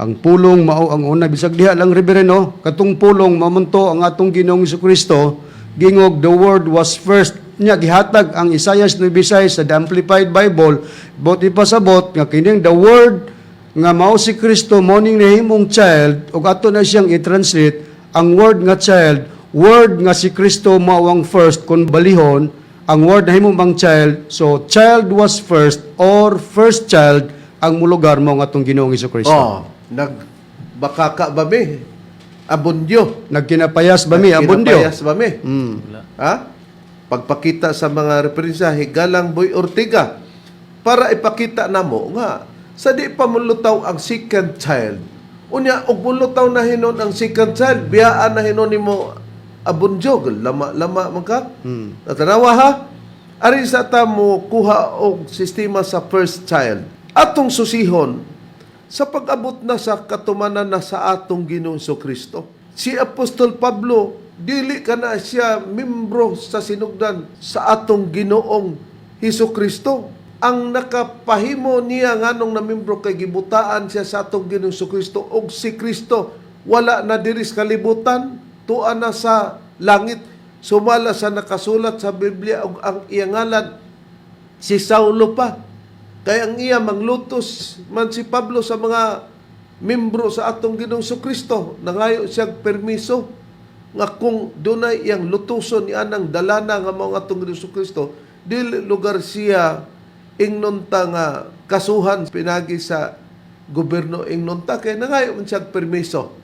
ang Pulong mao ang una, bisag diha lang, Reverendo, katong Pulong mamunto ang atong Ginoong Kristo, gingog the Word was first. Nya gihatag ang Isaiah 9:6 sa The Amplified Bible, but ipasabot nga kining the Word nga mao si Kristo mo ning nahimong child, ug ato na siyang i-translate ang word nga child, word nga si Kristo mao ang first. Kung balihon ang word nahimong bang child, so child was first or first child ang mulugar mo nga atong Ginoong Kristo. Oh, nagbakaka ba mi? Abundyo. Nagkinapayas ba mi, Abundyo? Kinapayas ba mi? Ha? Pagpakita sa mga referensya, Higalang Boy Ortega, para ipakita namo nga sa di pa mulutaw ang second child. Unya, og mulutaw na hinon ang second child, biyaan na hinon nimo, Abundyo, lama lama man ka. Natanawa ha? Ari sa ta mo kuha og sistema sa first child. Atong susihon sa pag-abot na sa katumanan na sa atong Ginoong Kristo. Si Apostol Pablo, dili ka na siya membro sa sinugdan sa atong Ginoong Hesus Kristo. Ang nakapahimo niya nganong na membro kay gibutaan siya sa atong Ginoong Kristo, og si Kristo wala na diri sa kalibutan, tua na sa langit, sumala sa nakasulat sa Biblia, og ang iyang ngalan si Saulo pa. Kaya ang iya manglutos man si Pablo sa mga membro sa atong Ginoong Kristo. Nangayo siya permiso nga kung dunay iyang lutuson ni anang dalana nga mao ang atong Ginoong Kristo, dili lugar siya ingnon ta nga kasuhan pinagi sa gobyerno, ingnon ta kay nangayo man siya permiso.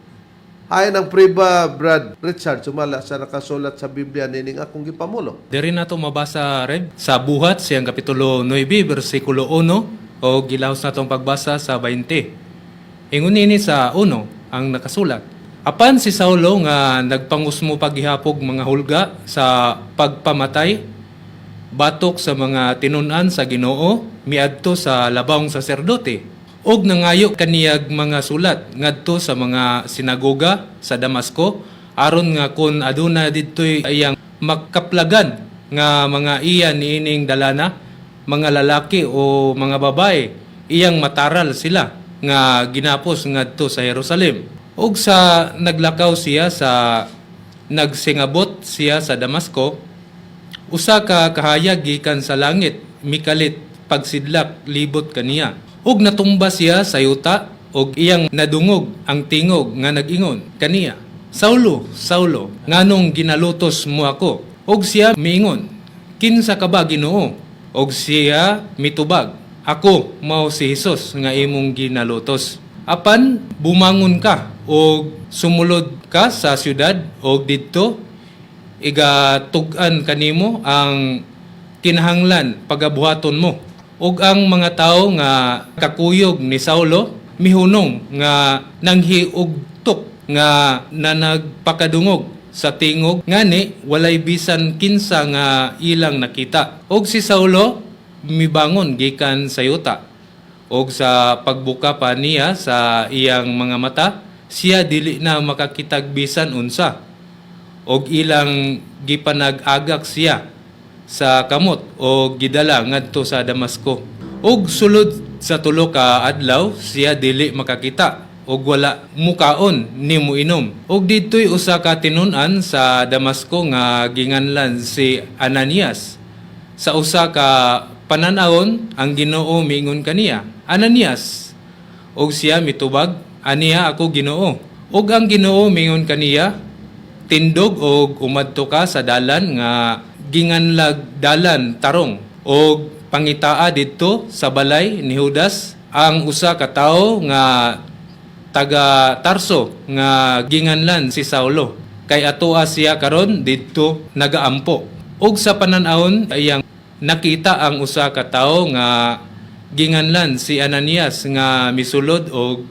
Ay ng priba, Brad Richard, sumala sa nakasulat sa Biblia nining akong gipamulo. Diri nato mabasa, Reb, sa Buhat siyang kapitulo 9 bersikulo 1 o gilahos natong pagbasa sa 20. Ingon nini sa 1 ang nakasulat. Apan si Saulo nga nagpangusmo paghihapog mga hulga sa pagpamatay batok sa mga tinun-an sa Ginoo, miadto sa labawng saserdote ug nangayo kaniyag mga sulat ngadto sa mga sinagoga sa Damasco. Aron nga kun aduna didtoy iyang makaplagan nga mga iya niining dalana, mga lalaki o mga babae, iyang mataral sila nga ginapos ngadto sa Jerusalem. Ug sa naglakaw siya sa nagsingabot siya sa Damasco, usa ka kahayag gikan sa langit mikalit pagsidlak libot kaniya. Ug natumba siya sa yuta ug iyang nadungog ang tingog nga nag-ingon kaniya, "Saulo, Saulo, nganong ginalutos mo ako?" Ug siya miingon, "Kinsa ka ba, Ginoo?" Ug siya mitubag, "Ako mao si Hesus nga imong ginalutos. Apan bumangon ka ug sumulod ka sa syudad ug didto igatug-an kanimo ang kinahanglan pagabuhaton mo." Ug ang mga tawo nga kakuyog ni Saulo mihunong nga nanghiugtok nga nanagpakadungog sa tingog, ngani walay bisan kinsa nga ilang nakita. Og si Saulo mibangon gikan sa yuta. Og sa pagbuka pa niya sa iyang mga mata, siya dili na makakitag bisan unsa. Og ilang gipanag-agak siya sa kamot og gidala ngadto sa Damasco. Og sulod sa 3 ka adlaw siya dili makakita og wala mukaon ni muinom. Og didto'y usa ka tinun-an sa Damasco nga ginganlan si Ananias. Sa usa ka panan-awon ang Ginoo miingon kaniya, "Ananias." Og siya mitubag, "Aniya ako, Ginoo." Og ang Ginoo miingon kaniya, "Tindog og umadto ka sa dalan nga ginganlag Dalan Tarong og pangitaa didto sa balay ni Judas ang usa ka tawo nga taga Tarso nga ginganlan si Saulo, kay atoa siya karon didto nagaampo." Og sa panan-awon iyang nakita ang usa ka tawo nga ginganlan si Ananias nga misulod og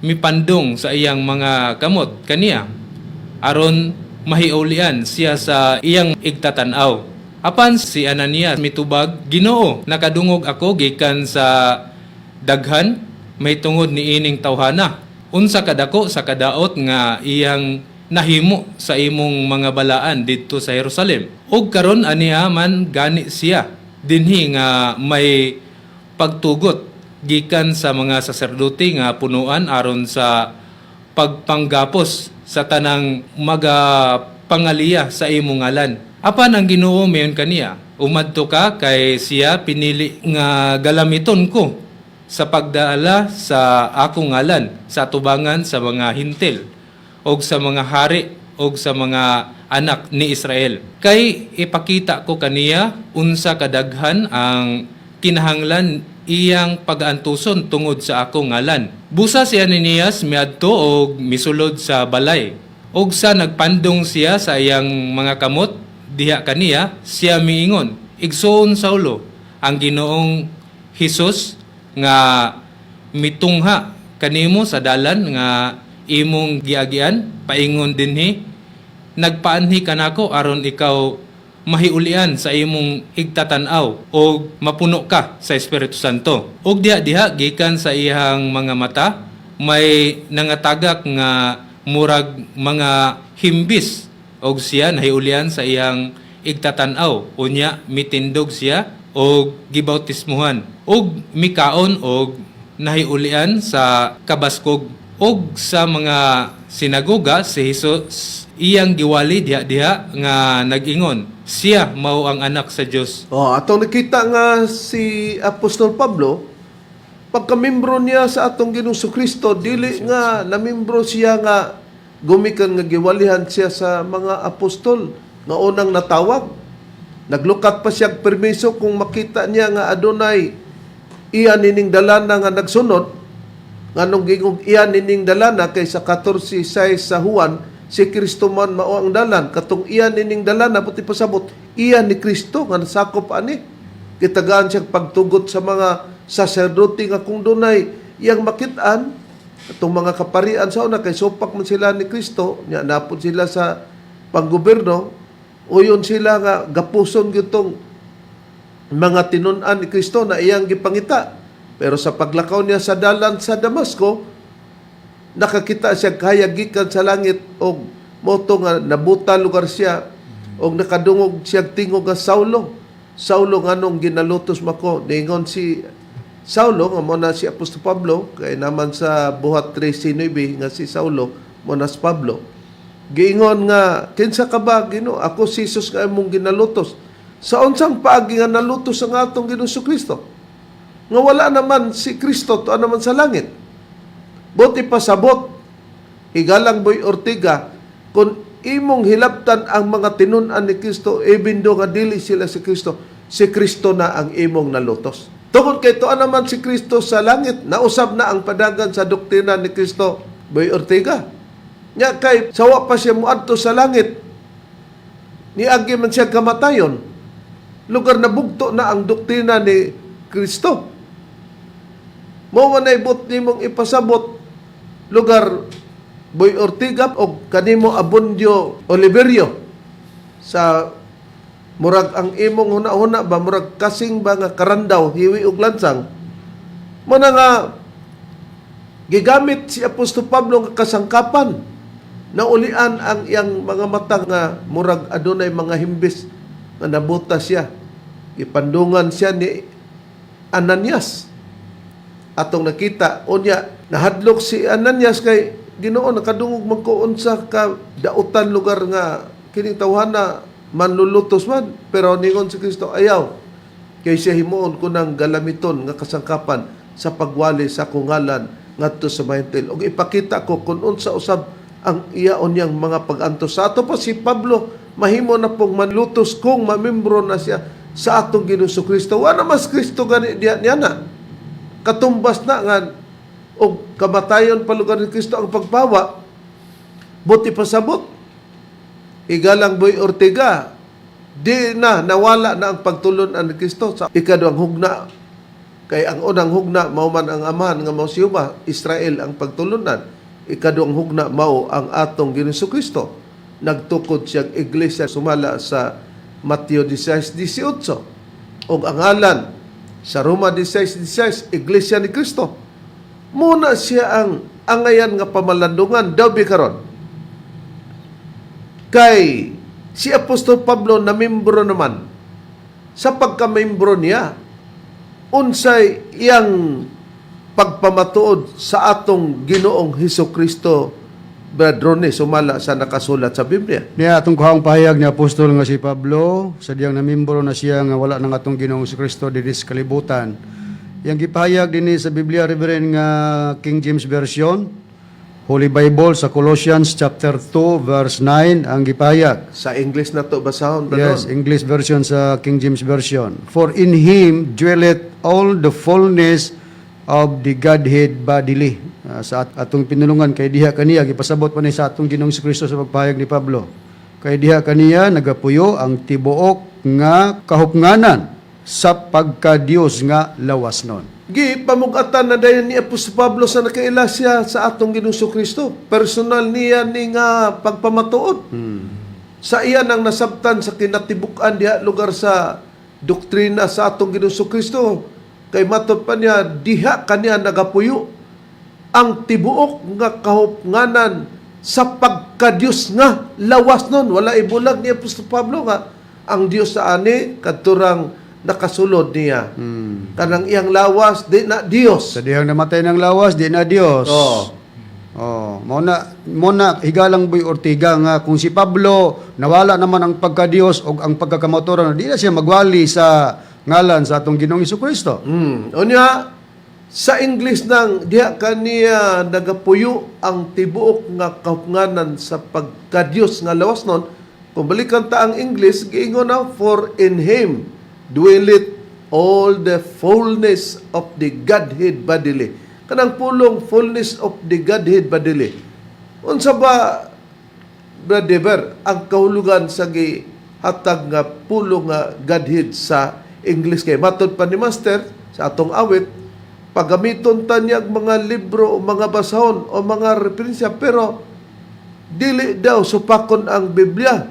mipandong sa iyang mga kamot kaniya aron mahiulian siya sa iyang igtatan-aw. Apan si Ananias mitubag, "Ginoo, nakadungog ako gikan sa daghan mahitungod niining tawhana. Unsa kadako sa kadaot nga iyang nahimo sa imong mga balaan didto sa Jerusalem. Ug karon aniya man gani siya dinhi nga may pagtugot gikan sa mga saserdote nga punuan aron sa pagpanggapos sa tanang magapangaliya sa imong ngalan." Apan ang Ginoo miingon kaniya, "Umadto ka, kay siya pinili nga galamiton ko sa pagdala sa akong ngalan sa tubangan sa mga Hentil og sa mga hari og sa mga anak ni Israel. Kay ipakita ko kaniya unsa kadaghan ang kinahanglan iyang pagaantuson tungod sa akong ngalan." Busa si Ananias miadto og misulod sa balay. Og sa nagpandong siya sa iyang mga kamot diha kaniya, siya miingon, "Igsoon Saulo, ang Ginoong Hesus nga mitungha kanimo sa dalan nga imong giagian paingon dinhi, nagpaanhi kanako aron ikaw mahiulian sa imong igtatan-aw og mapuno ka sa Espiritu Santo." Og diha diha gikan sa iyang mga mata may nangatagak nga murag mga himbis og siya nahiulian sa iyang igtatan-aw. Unya mitindog siya og gibautismuhan og mikaon og nahiulian sa kabaskog. Og sa mga sinagoga si Jesus iyang giwali diha diha nga nag-ingon, "Siya mao ang Anak sa Dios." Oh, atong nakita nga si Apostol Pablo, pagkamembro niya sa atong Ginoong Kristo, dili nga namembro siya nga gumikan nga giwalihan siya sa mga apostol nga unang natawag. Naglukat pa siya permiso kung makita niya nga adunay iya nining dalana nga nagsunod, nganong gingog iya nining dalana, kay sa 14:6 sa Juan, si Kristo man mao ang dalan. Katong iya nining dalana, puti pasabot iya ni Kristo nga nasakop ani. Gitagaan siya pagtugot sa mga saserdote nga kung dunay iyang makit-an atong mga kaparian sa una, kay supak man sila ni Kristo nya, napod sila sa panggoberno, uyon sila nga gapuson gyud mga tinun-an ni Kristo na iyang gipangita. Pero sa paglakaw niya sa dalan sa Damasco, nakakita siya kahayag gikan sa langit og Mao to nga nabuta lugar siya og nakadungog siya tingog nga, "Saulo, Saulo, nganong ginalutos mako?" Ningon si Saulo nga mo na si Apostol Pablo, kay naman sa Buhat 3:9 nga si Saulo mo na si Pablo. Giingon nga, "Kinsa ka ba, Ginoo?" "Ako si Jesus nga imong ginalutos." Sa unsang paagi nga nalutos ang atong Ginoong Kristo? Nga wala naman si Kristo tuwa naman sa langit. Buot ipasabot, higalang Boy Ortega, kung imong hilabtan ang mga tinun-an ni Kristo, even though nga dili sila si Kristo, si Kristo na ang imong nalutos. Tungod kay tuwa naman si Kristo sa langit, nausab na ang padagan sa doktrina ni Kristo, Boy Ortega. Nya kay sawa pa siya muadto sa langit, niagi man siya kamatayon. Lugar na bugto na ang doktrina ni Kristo. Mao man ay buot nimong ipasabot, lugar, Boy Ortega o kanimo Abundio Oliverio, sa murag ang imong huna-huna ba, murag kasing ba nga karandaw, hiwi og lansang. Mo na nga gigamit si Apostol Pablo nga kasangkapan, naulian ang iyang mga mata nga murag adunay mga himbis nga nabuta siya. Ipandungan siya ni Ananias, atong nakita. Unya nahadlok si Ananias kay, "Ginoo, nakadungog man ko unsa ka dautan lugar nga kining tawhana manlulutos man." Pero ningon si Kristo, "Ayaw, kay siya himuon ko ng galamiton nga kasangkapan sa pagwali sa akong ngalan ngadto sa mga ug ipakita ko kung unsa usab ang iyaon niyang mga pag-antos." Sa ato pa si Pablo mahimo na pong manlutos kung mamembro na siya sa atong Ginoong Kristo. Wala mas Kristo gani diya niya na katumbas na nga og kamatayon pa lugar ni Kristo ang pagpawa. Buot ipasabot, igalang Boy Ortega, di na nawala na ang pagtulon-an ni Kristo sa ikaduhang hugna, kay ang unang hugna mao man ang amahan nga mao si Jehova, Israel ang pagtulunan. Ikaduhang hugna mao ang atong Ginoong Kristo, nagtukod siyang iglesia sumala sa Mateo 16:18, ug ang ngalan sa Roma 16:16, Iglesia ni Kristo. Muna siya ang angayan nga pamalandungan daw bi karon. Kay si Apostol Pablo na membro naman. Sa pagkamembro niya, unsay iyang pagpamatuod sa atong Ginoong Hesus Kristo, Brad Ronnie, sumala sa nakasulat sa Biblia? Niya atong kuhaong pahayag ni Apostol nga si Pablo sa diyang namimbro na siya nga wala ng atong Ginoong Kristo dinhi sa kalibutan. Iyang gipahayag dinhi sa Biblia, Reverend, nga King James Version, Holy Bible, sa Colossians chapter 2 verse 9 ang gipahayag. Sa English na to basahon, Brad Yes, Ron. English version sa King James Version. "For in him dwelleth all the fullness of the Godhead bodily." Sa atong pinulungan, kay diha kaniya gipasabot pa ni sa atong Ginoong Kristo sa pagpahayag ni Pablo. Kay diha kaniya nagapuyo ang tibuok nga kahupnganan sa pagka-Dios nga lawasnon. Gi pamugatan na dayon ni Apostol Pablo sa nakaila siya sa atong Ginoong Kristo. Personal niya ni nga pagpamatuod. Sa iya nang nasabtan sa kinatibuk-an diha lugar sa doktrina sa atong Ginoong Kristo. Kay matod pa niya, diha kaniya nagapuyo ang tibuok nga kahupnganan sa pagka-Dios nga lawas nun. Wala ibulag ni Apostol Pablo nga ang Dios sa ani kadturang nakasulod niya. Kanang iyang lawas di na Dios. Sa dihang namatay ng lawas, di na Dios. Oo. Oh, mo na higalang Boy Ortega nga kung si Pablo nawala naman ang pagka-Dios o ang pagkakamaturan, di na siya magwali sa ngalan sa atong Ginoong Kristo. Unya sa English nang diha kaniya nagapuyo ang tibuok nga kahupnganan sa pagka-Dios nga lawas nun. Kung balikan ta ang English, giingon na, "For in him dwelleth all the fullness of the Godhead bodily." Kanang pulong "fullness of the Godhead bodily." Unsa ba, Brother Dever, ang kahulugan sa gihatag nga pulong nga "Godhead" sa English? Kay matod pa ni Master sa atong awit, paggamiton ta niya ang mga libro o mga basahon o mga referensya, pero dili daw supakon ang Biblia.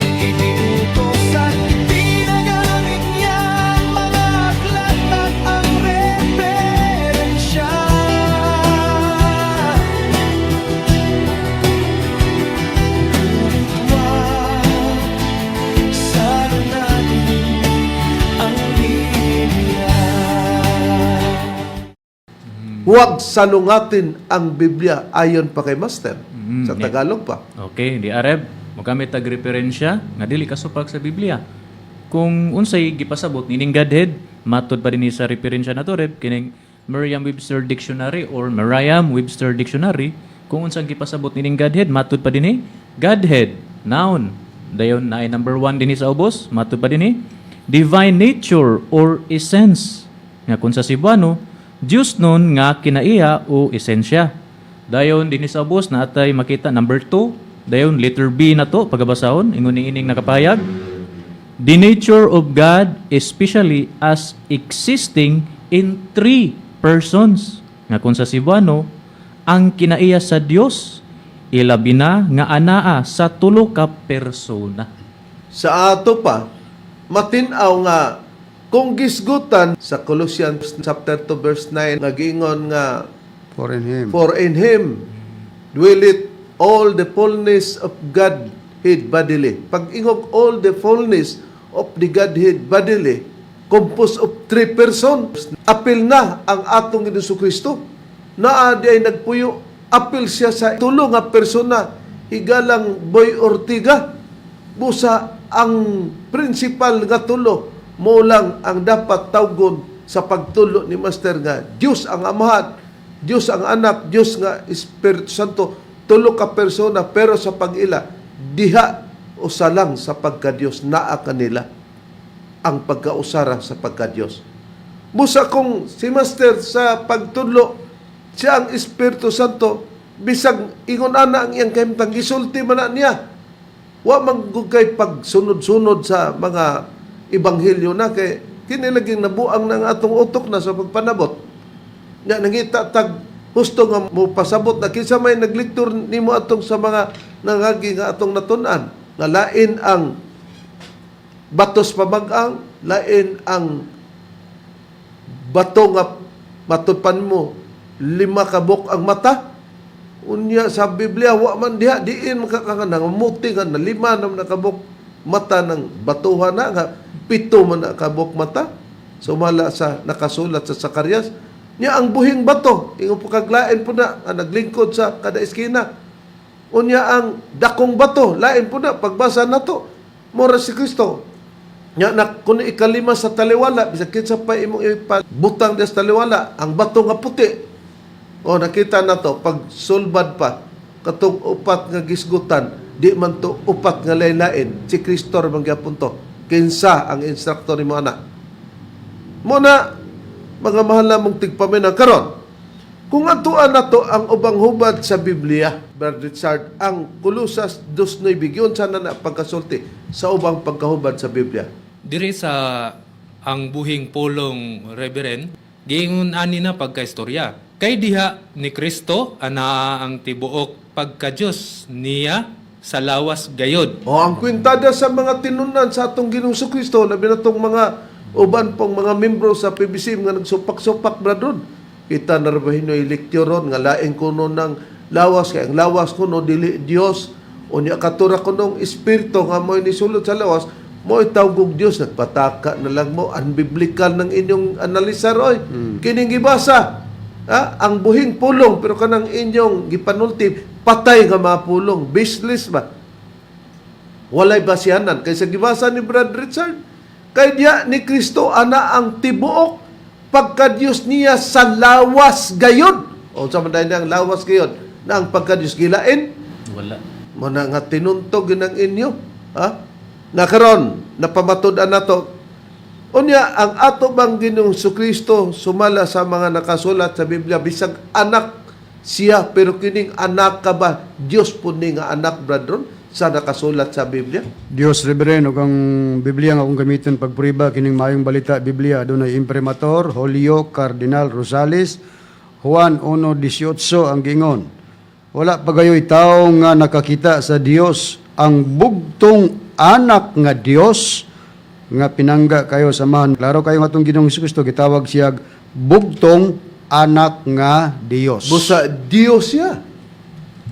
Iniutosan, pinagamit niya ang mga aklat at ang referensya. Huwag salungatin ang Biblia ayon pa kay Master. Sa Tagalog pa. Okay, di Areb, mogamit tag referensya nga dili kasupak sa Biblia. Kung unsay gipasabot nining Godhead, matud pa dinhi sa referensya nato Reb kining Merriam-Webster Dictionary or Merriam-Webster Dictionary, kung unsang gipasabot nining Godhead, matud pa dinhi Godhead, noun. Dayon naay number 1 dinhi sa ubos, matud pa dinhi divine nature or essence. Nga kung sa Cebuano, Diyos nun nga kinaiya o esensya. Dayon dinhi sa ubos na atay makita number 2, dayon letter B na to pagabasahon ingon ni ining nakapayag. The nature of God, especially as existing in three persons. Nga kung sa Cebuano, ang kinaiya sa Dios ilabi na nga anaa sa tulo ka persona. Sa ato pa, matin-aw nga kung gisgutan sa Colossians chapter 2 verse 9 nga giingon nga For in Him. For in Him dwelleth all the fullness of Godhead bodily. Pag ingog all the fullness of the Godhead bodily, composed of three persons. Apil na ang atong Ginoong Kristo. Naa di ay nagpuyo, apil siya sa tulo nga persona, higalang Boy Ortiga. Busa ang principal nga tulo mo lang ang dapat tawgon sa pagtulo ni Master nga Diyos ang Amahan, Diyos ang Anak, Diyos nga Espiritu Santo, tulo ka persona pero sa pag-ila diha usa lang sa pagka-Diyos naa kanila ang pagkausara sa pagka-Diyos. Busa kung si Master sa pagtudlo, siya ang Espiritu Santo, bisag ingon ana ang iyang kahimtang, gisulti man na niya. Wa man gud kay pagsunod-sunod sa mga ebanghelyo na kay kini laging nabuang ng atong utok na sa pagpanabot. Nga nangita tag husto nga mo pasabot na kinsa may naglektor nimo atong sa mga nangagi nga atong natun-an nga lain ang batos pamag-ang, lain ang bato nga matudpan mo lima ka buok ang mata. Unya sa Biblia wa man diha diin makakanga muti nga na lima na man kabuk mata ng batuhan na nga pito man na kabuk mata sumala sa nakasulat sa Zacarias. Nya ang buhing bato ingon po kaglain po na nga naglingkod sa kada eskina. Unya ang dakong bato lain po na pagbasa nato mora si Kristo. Nya na kun ikalima sa taliwala bisag kinsa pa imong ipabutang diha sa taliwala ang bato nga puti. O nakita na to pag sulbad pa katong upat nga gisgutan di man to upat nga lain-lain si Kristo ra man gyapon to. Kinsa ang instructor nimo ana? Mo na mga mahal namong tigpaminaw karon. Kung atuan na to ang ubang hubad sa Biblia, Brother Richard, ang Kolosas 2:9 yun sana na pagkasulti sa ubang pagkahubad sa Biblia. Diri sa ang buhing pulong, Reverend, giingon ani na pagkaistorya. Kay diha ni Kristo anaa ang tibuok pagka-Dios niya sa lawas gayod. O ang kwintada sa mga tinunan sa atong Ginoong Kristo, labi na tong mga uban pong mga membro sa PBC nga nagsupak-supak bradon. Kita na ra ba hinoy lekturon nga laing kuno ng lawas kay ang lawas kuno dili Dios. Unya katura kunong espiritu nga mo'y nisulod sa lawas, mo'y tawgog Dios. Nagpataka na lang mo unbiblical ng inyong analisar oy. Kining gibasa ha? Ang buhing pulong pero kanang inyong gipanulti patay nga mga pulong, baseless ba? Walay basihanan. Kaysa gibasa ni Brad Richard, kay diya ni Kristo ana ang tibuok pagka-Diyos niya sa lawas gayod. O sa man ang lawas gayod na ang pagka-Diyos gilain, Wala. mo na nga tinuntog yun ang inyo. Ha? Na karon napamatud-an nato. Unya, ang ato bang Ginoong Kristo sumala sa mga nakasulat sa Biblia, bisag anak siya, pero kining anak ka ba? Diyos po ni nga anak, brethren, sa nakasulat sa Biblia? Dios Reverend ug ang Biblia nga akong gamiton pagprueba kining maayong balita Biblia adunay imprimatur Julio Cardinal Rosales. Juan 1:18 ang giingon. Wala pa gayoy tawo nga nakakita sa Dios ang bugtong anak nga Dios nga pinangga kayo sa man. Klaro kayo nga atong Ginoong Kristo gitawag siya bugtong anak nga Dios. Busa Dios siya.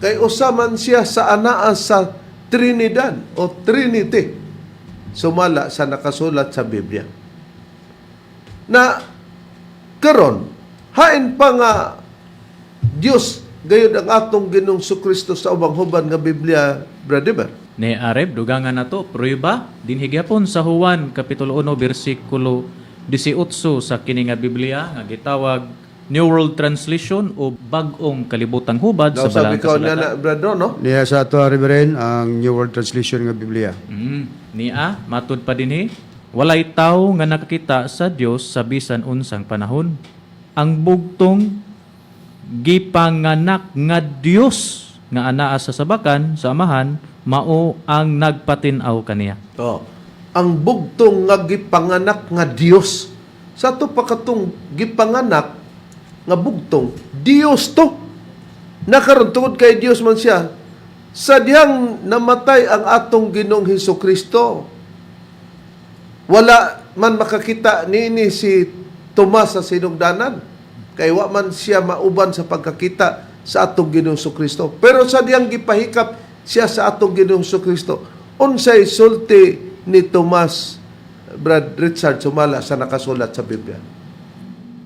Kay usa man siya sa anaa sa Trinidad o Trinity. Sumala sa nakasulat sa Biblia. Na karon hain pa nga Dios gayud ang atong Ginoong Kristo sa ubang huban nga Biblia, Brother. Ni Areb, dugangan nato prueba dinhi gyapon sa Juan kapitulo 1 bersikulo 18 sa kini nga Biblia nga gitawag New World Translation o Bag-ong Kalibutang Hubad sa Daw sabi Balaang ko niya Kasulatan. na, brother, no? Niya sa ato, Reverend, ang New World Translation nga Biblia. Niya matud pa dinhi, walay tawo nga nakakita sa Dios sa bisan unsang panahon. Ang bugtong gipanganak nga Dios nga anaa sa sabakan sa Amahan mao ang nagpatin-aw kaniya. Oh. Ang bugtong nga gipanganak nga Dios. Sa ato pa katong gipanganak nga bugtong, Dios to. Nakaron tungod kay Dios man siya. Sa dihang namatay ang atong Ginoong Hesus Kristo, wala man makakita niini si Tomas sa sinugdanan. Kay wa man siya mauban sa pagkakita sa atong Ginoong Kristo. Pero sa diyang gipahikap siya sa atong Ginoong Kristo. Unsay sulti ni Tomas, Brad Richard Sumala, sa nakasulat sa Biblia?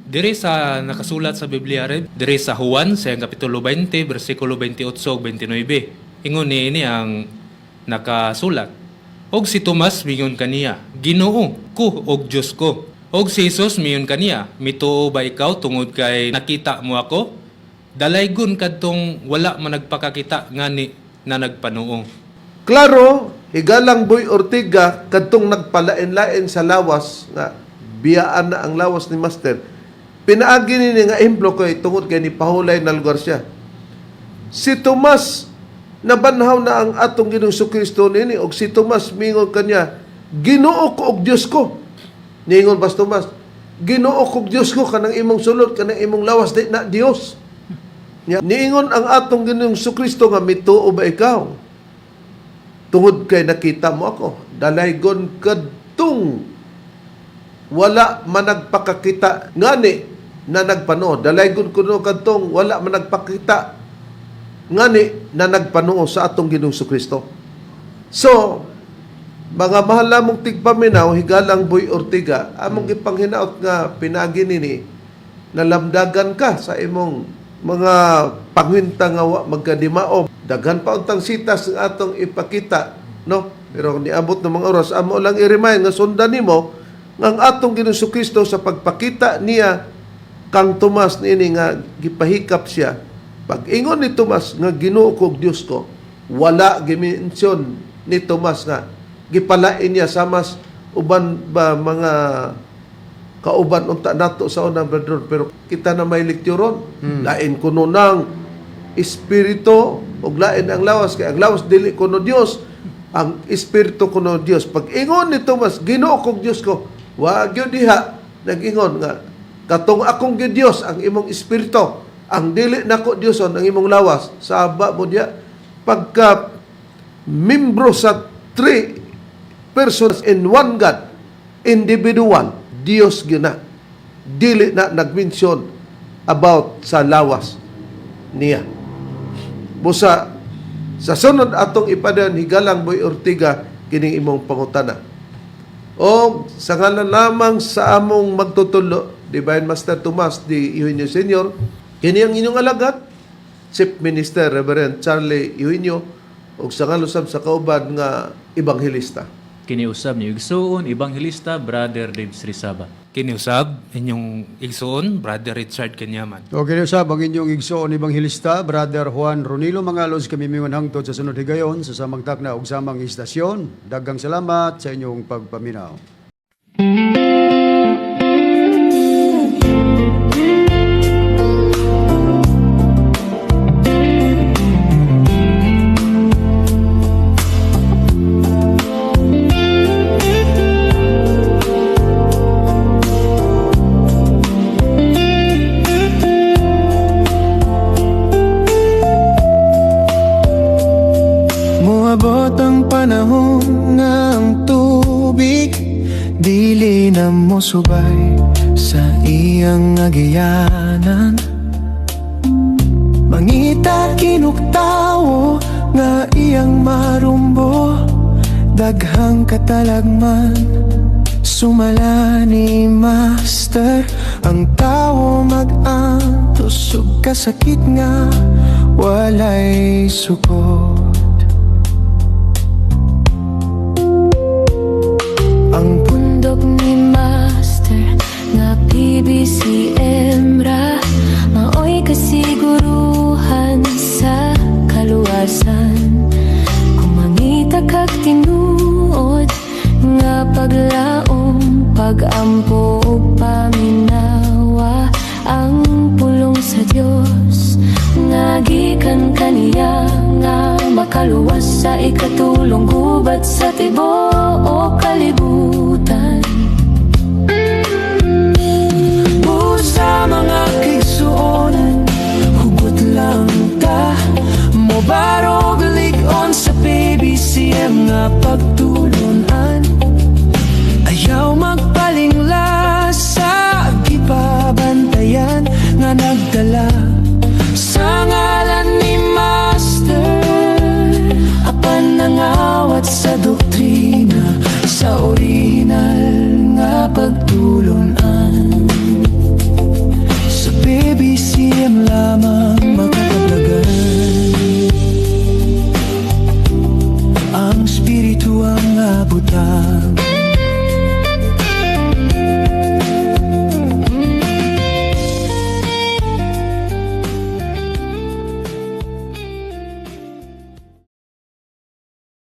Dire sa nakasulat sa Biblia Reb, dire sa Juan sa iyang kapitulo 20 bersikulo 28 ug 29. Ingon niini ang nakasulat. Og si Tomas mingon kaniya, Ginoo ko og Dios ko. Og si Jesus mingon kaniya, mituo ba ikaw tungod kay nakita mo ako? Dalaygon kadtong wala man nagpakakita ngani na nagpanuo. Klaro, higalang Boy Ortiga kadtong nagpalain-lain sa lawas nga biyaan na ang lawas ni Master. Pinaagi ni nga ehemplo kay tungod kay ni pahulay na lugar siya. Si Tomas nabanhaw na ang atong Ginoong Kristo nini og si Tomas mingon kanya, Ginoo ko og Dios ko. Niingon ba si Tomas, Ginoo ko og Dios ko kanang imong sulod kanang imong lawas di na Dios. Nya, niingon ang atong Ginoong Kristo nga mituo ba ikaw? Tungod kay nakita mo ako, dalaygon kadtong wala managpakakita ngani na nagpanuo. Dalaygon kuno kadtong wala managpakita ngani na nagpanuo sa atong Ginoong Kristo. So, mga mahal namong tigpaminaw, higalang Boy Ortiga, among gipanghinaot nga pinagi nini, nalamdagan ka sa imong mga pangwinta nga wa magkadimao. Daghan pa untang sitas nga atong ipakita, no? Pero niabot ng mga oras, amo lang i-remind nga sundan nimo nga ang atong Ginoong Kristo sa pagpakita niya kang Tomas niini nga gipahikap siya. Pag-ingon ni Tomas nga Ginoo ko ug Dios ko, wala gimensyon ni Tomas nga gipalain niya sa mas uban ba mga kauban unta nato sa una, brother, pero kita na may lekturon. Lain kuno ng espiritu ug lain ang lawas, kay ang lawas dili kuno Dios, ang espiritu kuno Dios. Pag ingon ni Tomas, Ginoo ko ug Dios ko, wa gyud diha nag-ingon nga katong akong Diyos ang imong espiritu, ang dili nako Dioson ang imong lawas. Saba mo diha pagka membro sa three persons in one God, individual, Dios gina. Dili na nag-mention about sa lawas niya. Busa, sa sunod atong ipadan, higalang Boy Ortiga, kining imong pangutana. O sa ngalan lamang sa among magtutulo, Divine Master Tomas D. Eugenio Sr., kini ang inyong alagad, Chief Minister Reverend Charlie Eugenio, ug sa ngalan usab sa kauban nga ebanghelista. Kiniusab ni Igsuon, Ebanghelista, Brother Dave Srisaba. Kiniusab inyong igsuon, Brother Richard Kanyaman. Okay, usab ang inyong igsoon ebanghelista, Brother Juan Ronilo Mangalos, kami mingon hangtod sa sunod higayon sa samang takna ug samang istasyon. Daghang salamat sa inyong pagpaminaw. Muabot ang panahon nga ang tubig dili na mosubay sa iyang agiyanan. Mangita kinuktawo nga iyang marumbo, daghang katalagman. Sumala ni Master, ang tao mag-antos ug kasakit nga walay sukot. Ang Pundok ni Master nga PBCM ra maoy kasiguruhan sa kaluwasan. Kung mangita kag tinuod nga paglaom, pagampo ug paminawa ang pulong sa Dios nga gikan kaniya nga makaluwas sa ikatulong gubat sa tibuok kalibutan. Busa, mga kaigsuonan, hugot lang ta. Mobarog lig-on sa PBCM nga pagtulunan. Ayaw magpalingla sa gipabantayan nga nagdala sa ngalan ni Master, apan nangawat sa doktrina sa original nga pagtulunan. Sa PBCM lamang makakablagan ang spiritual nga butang.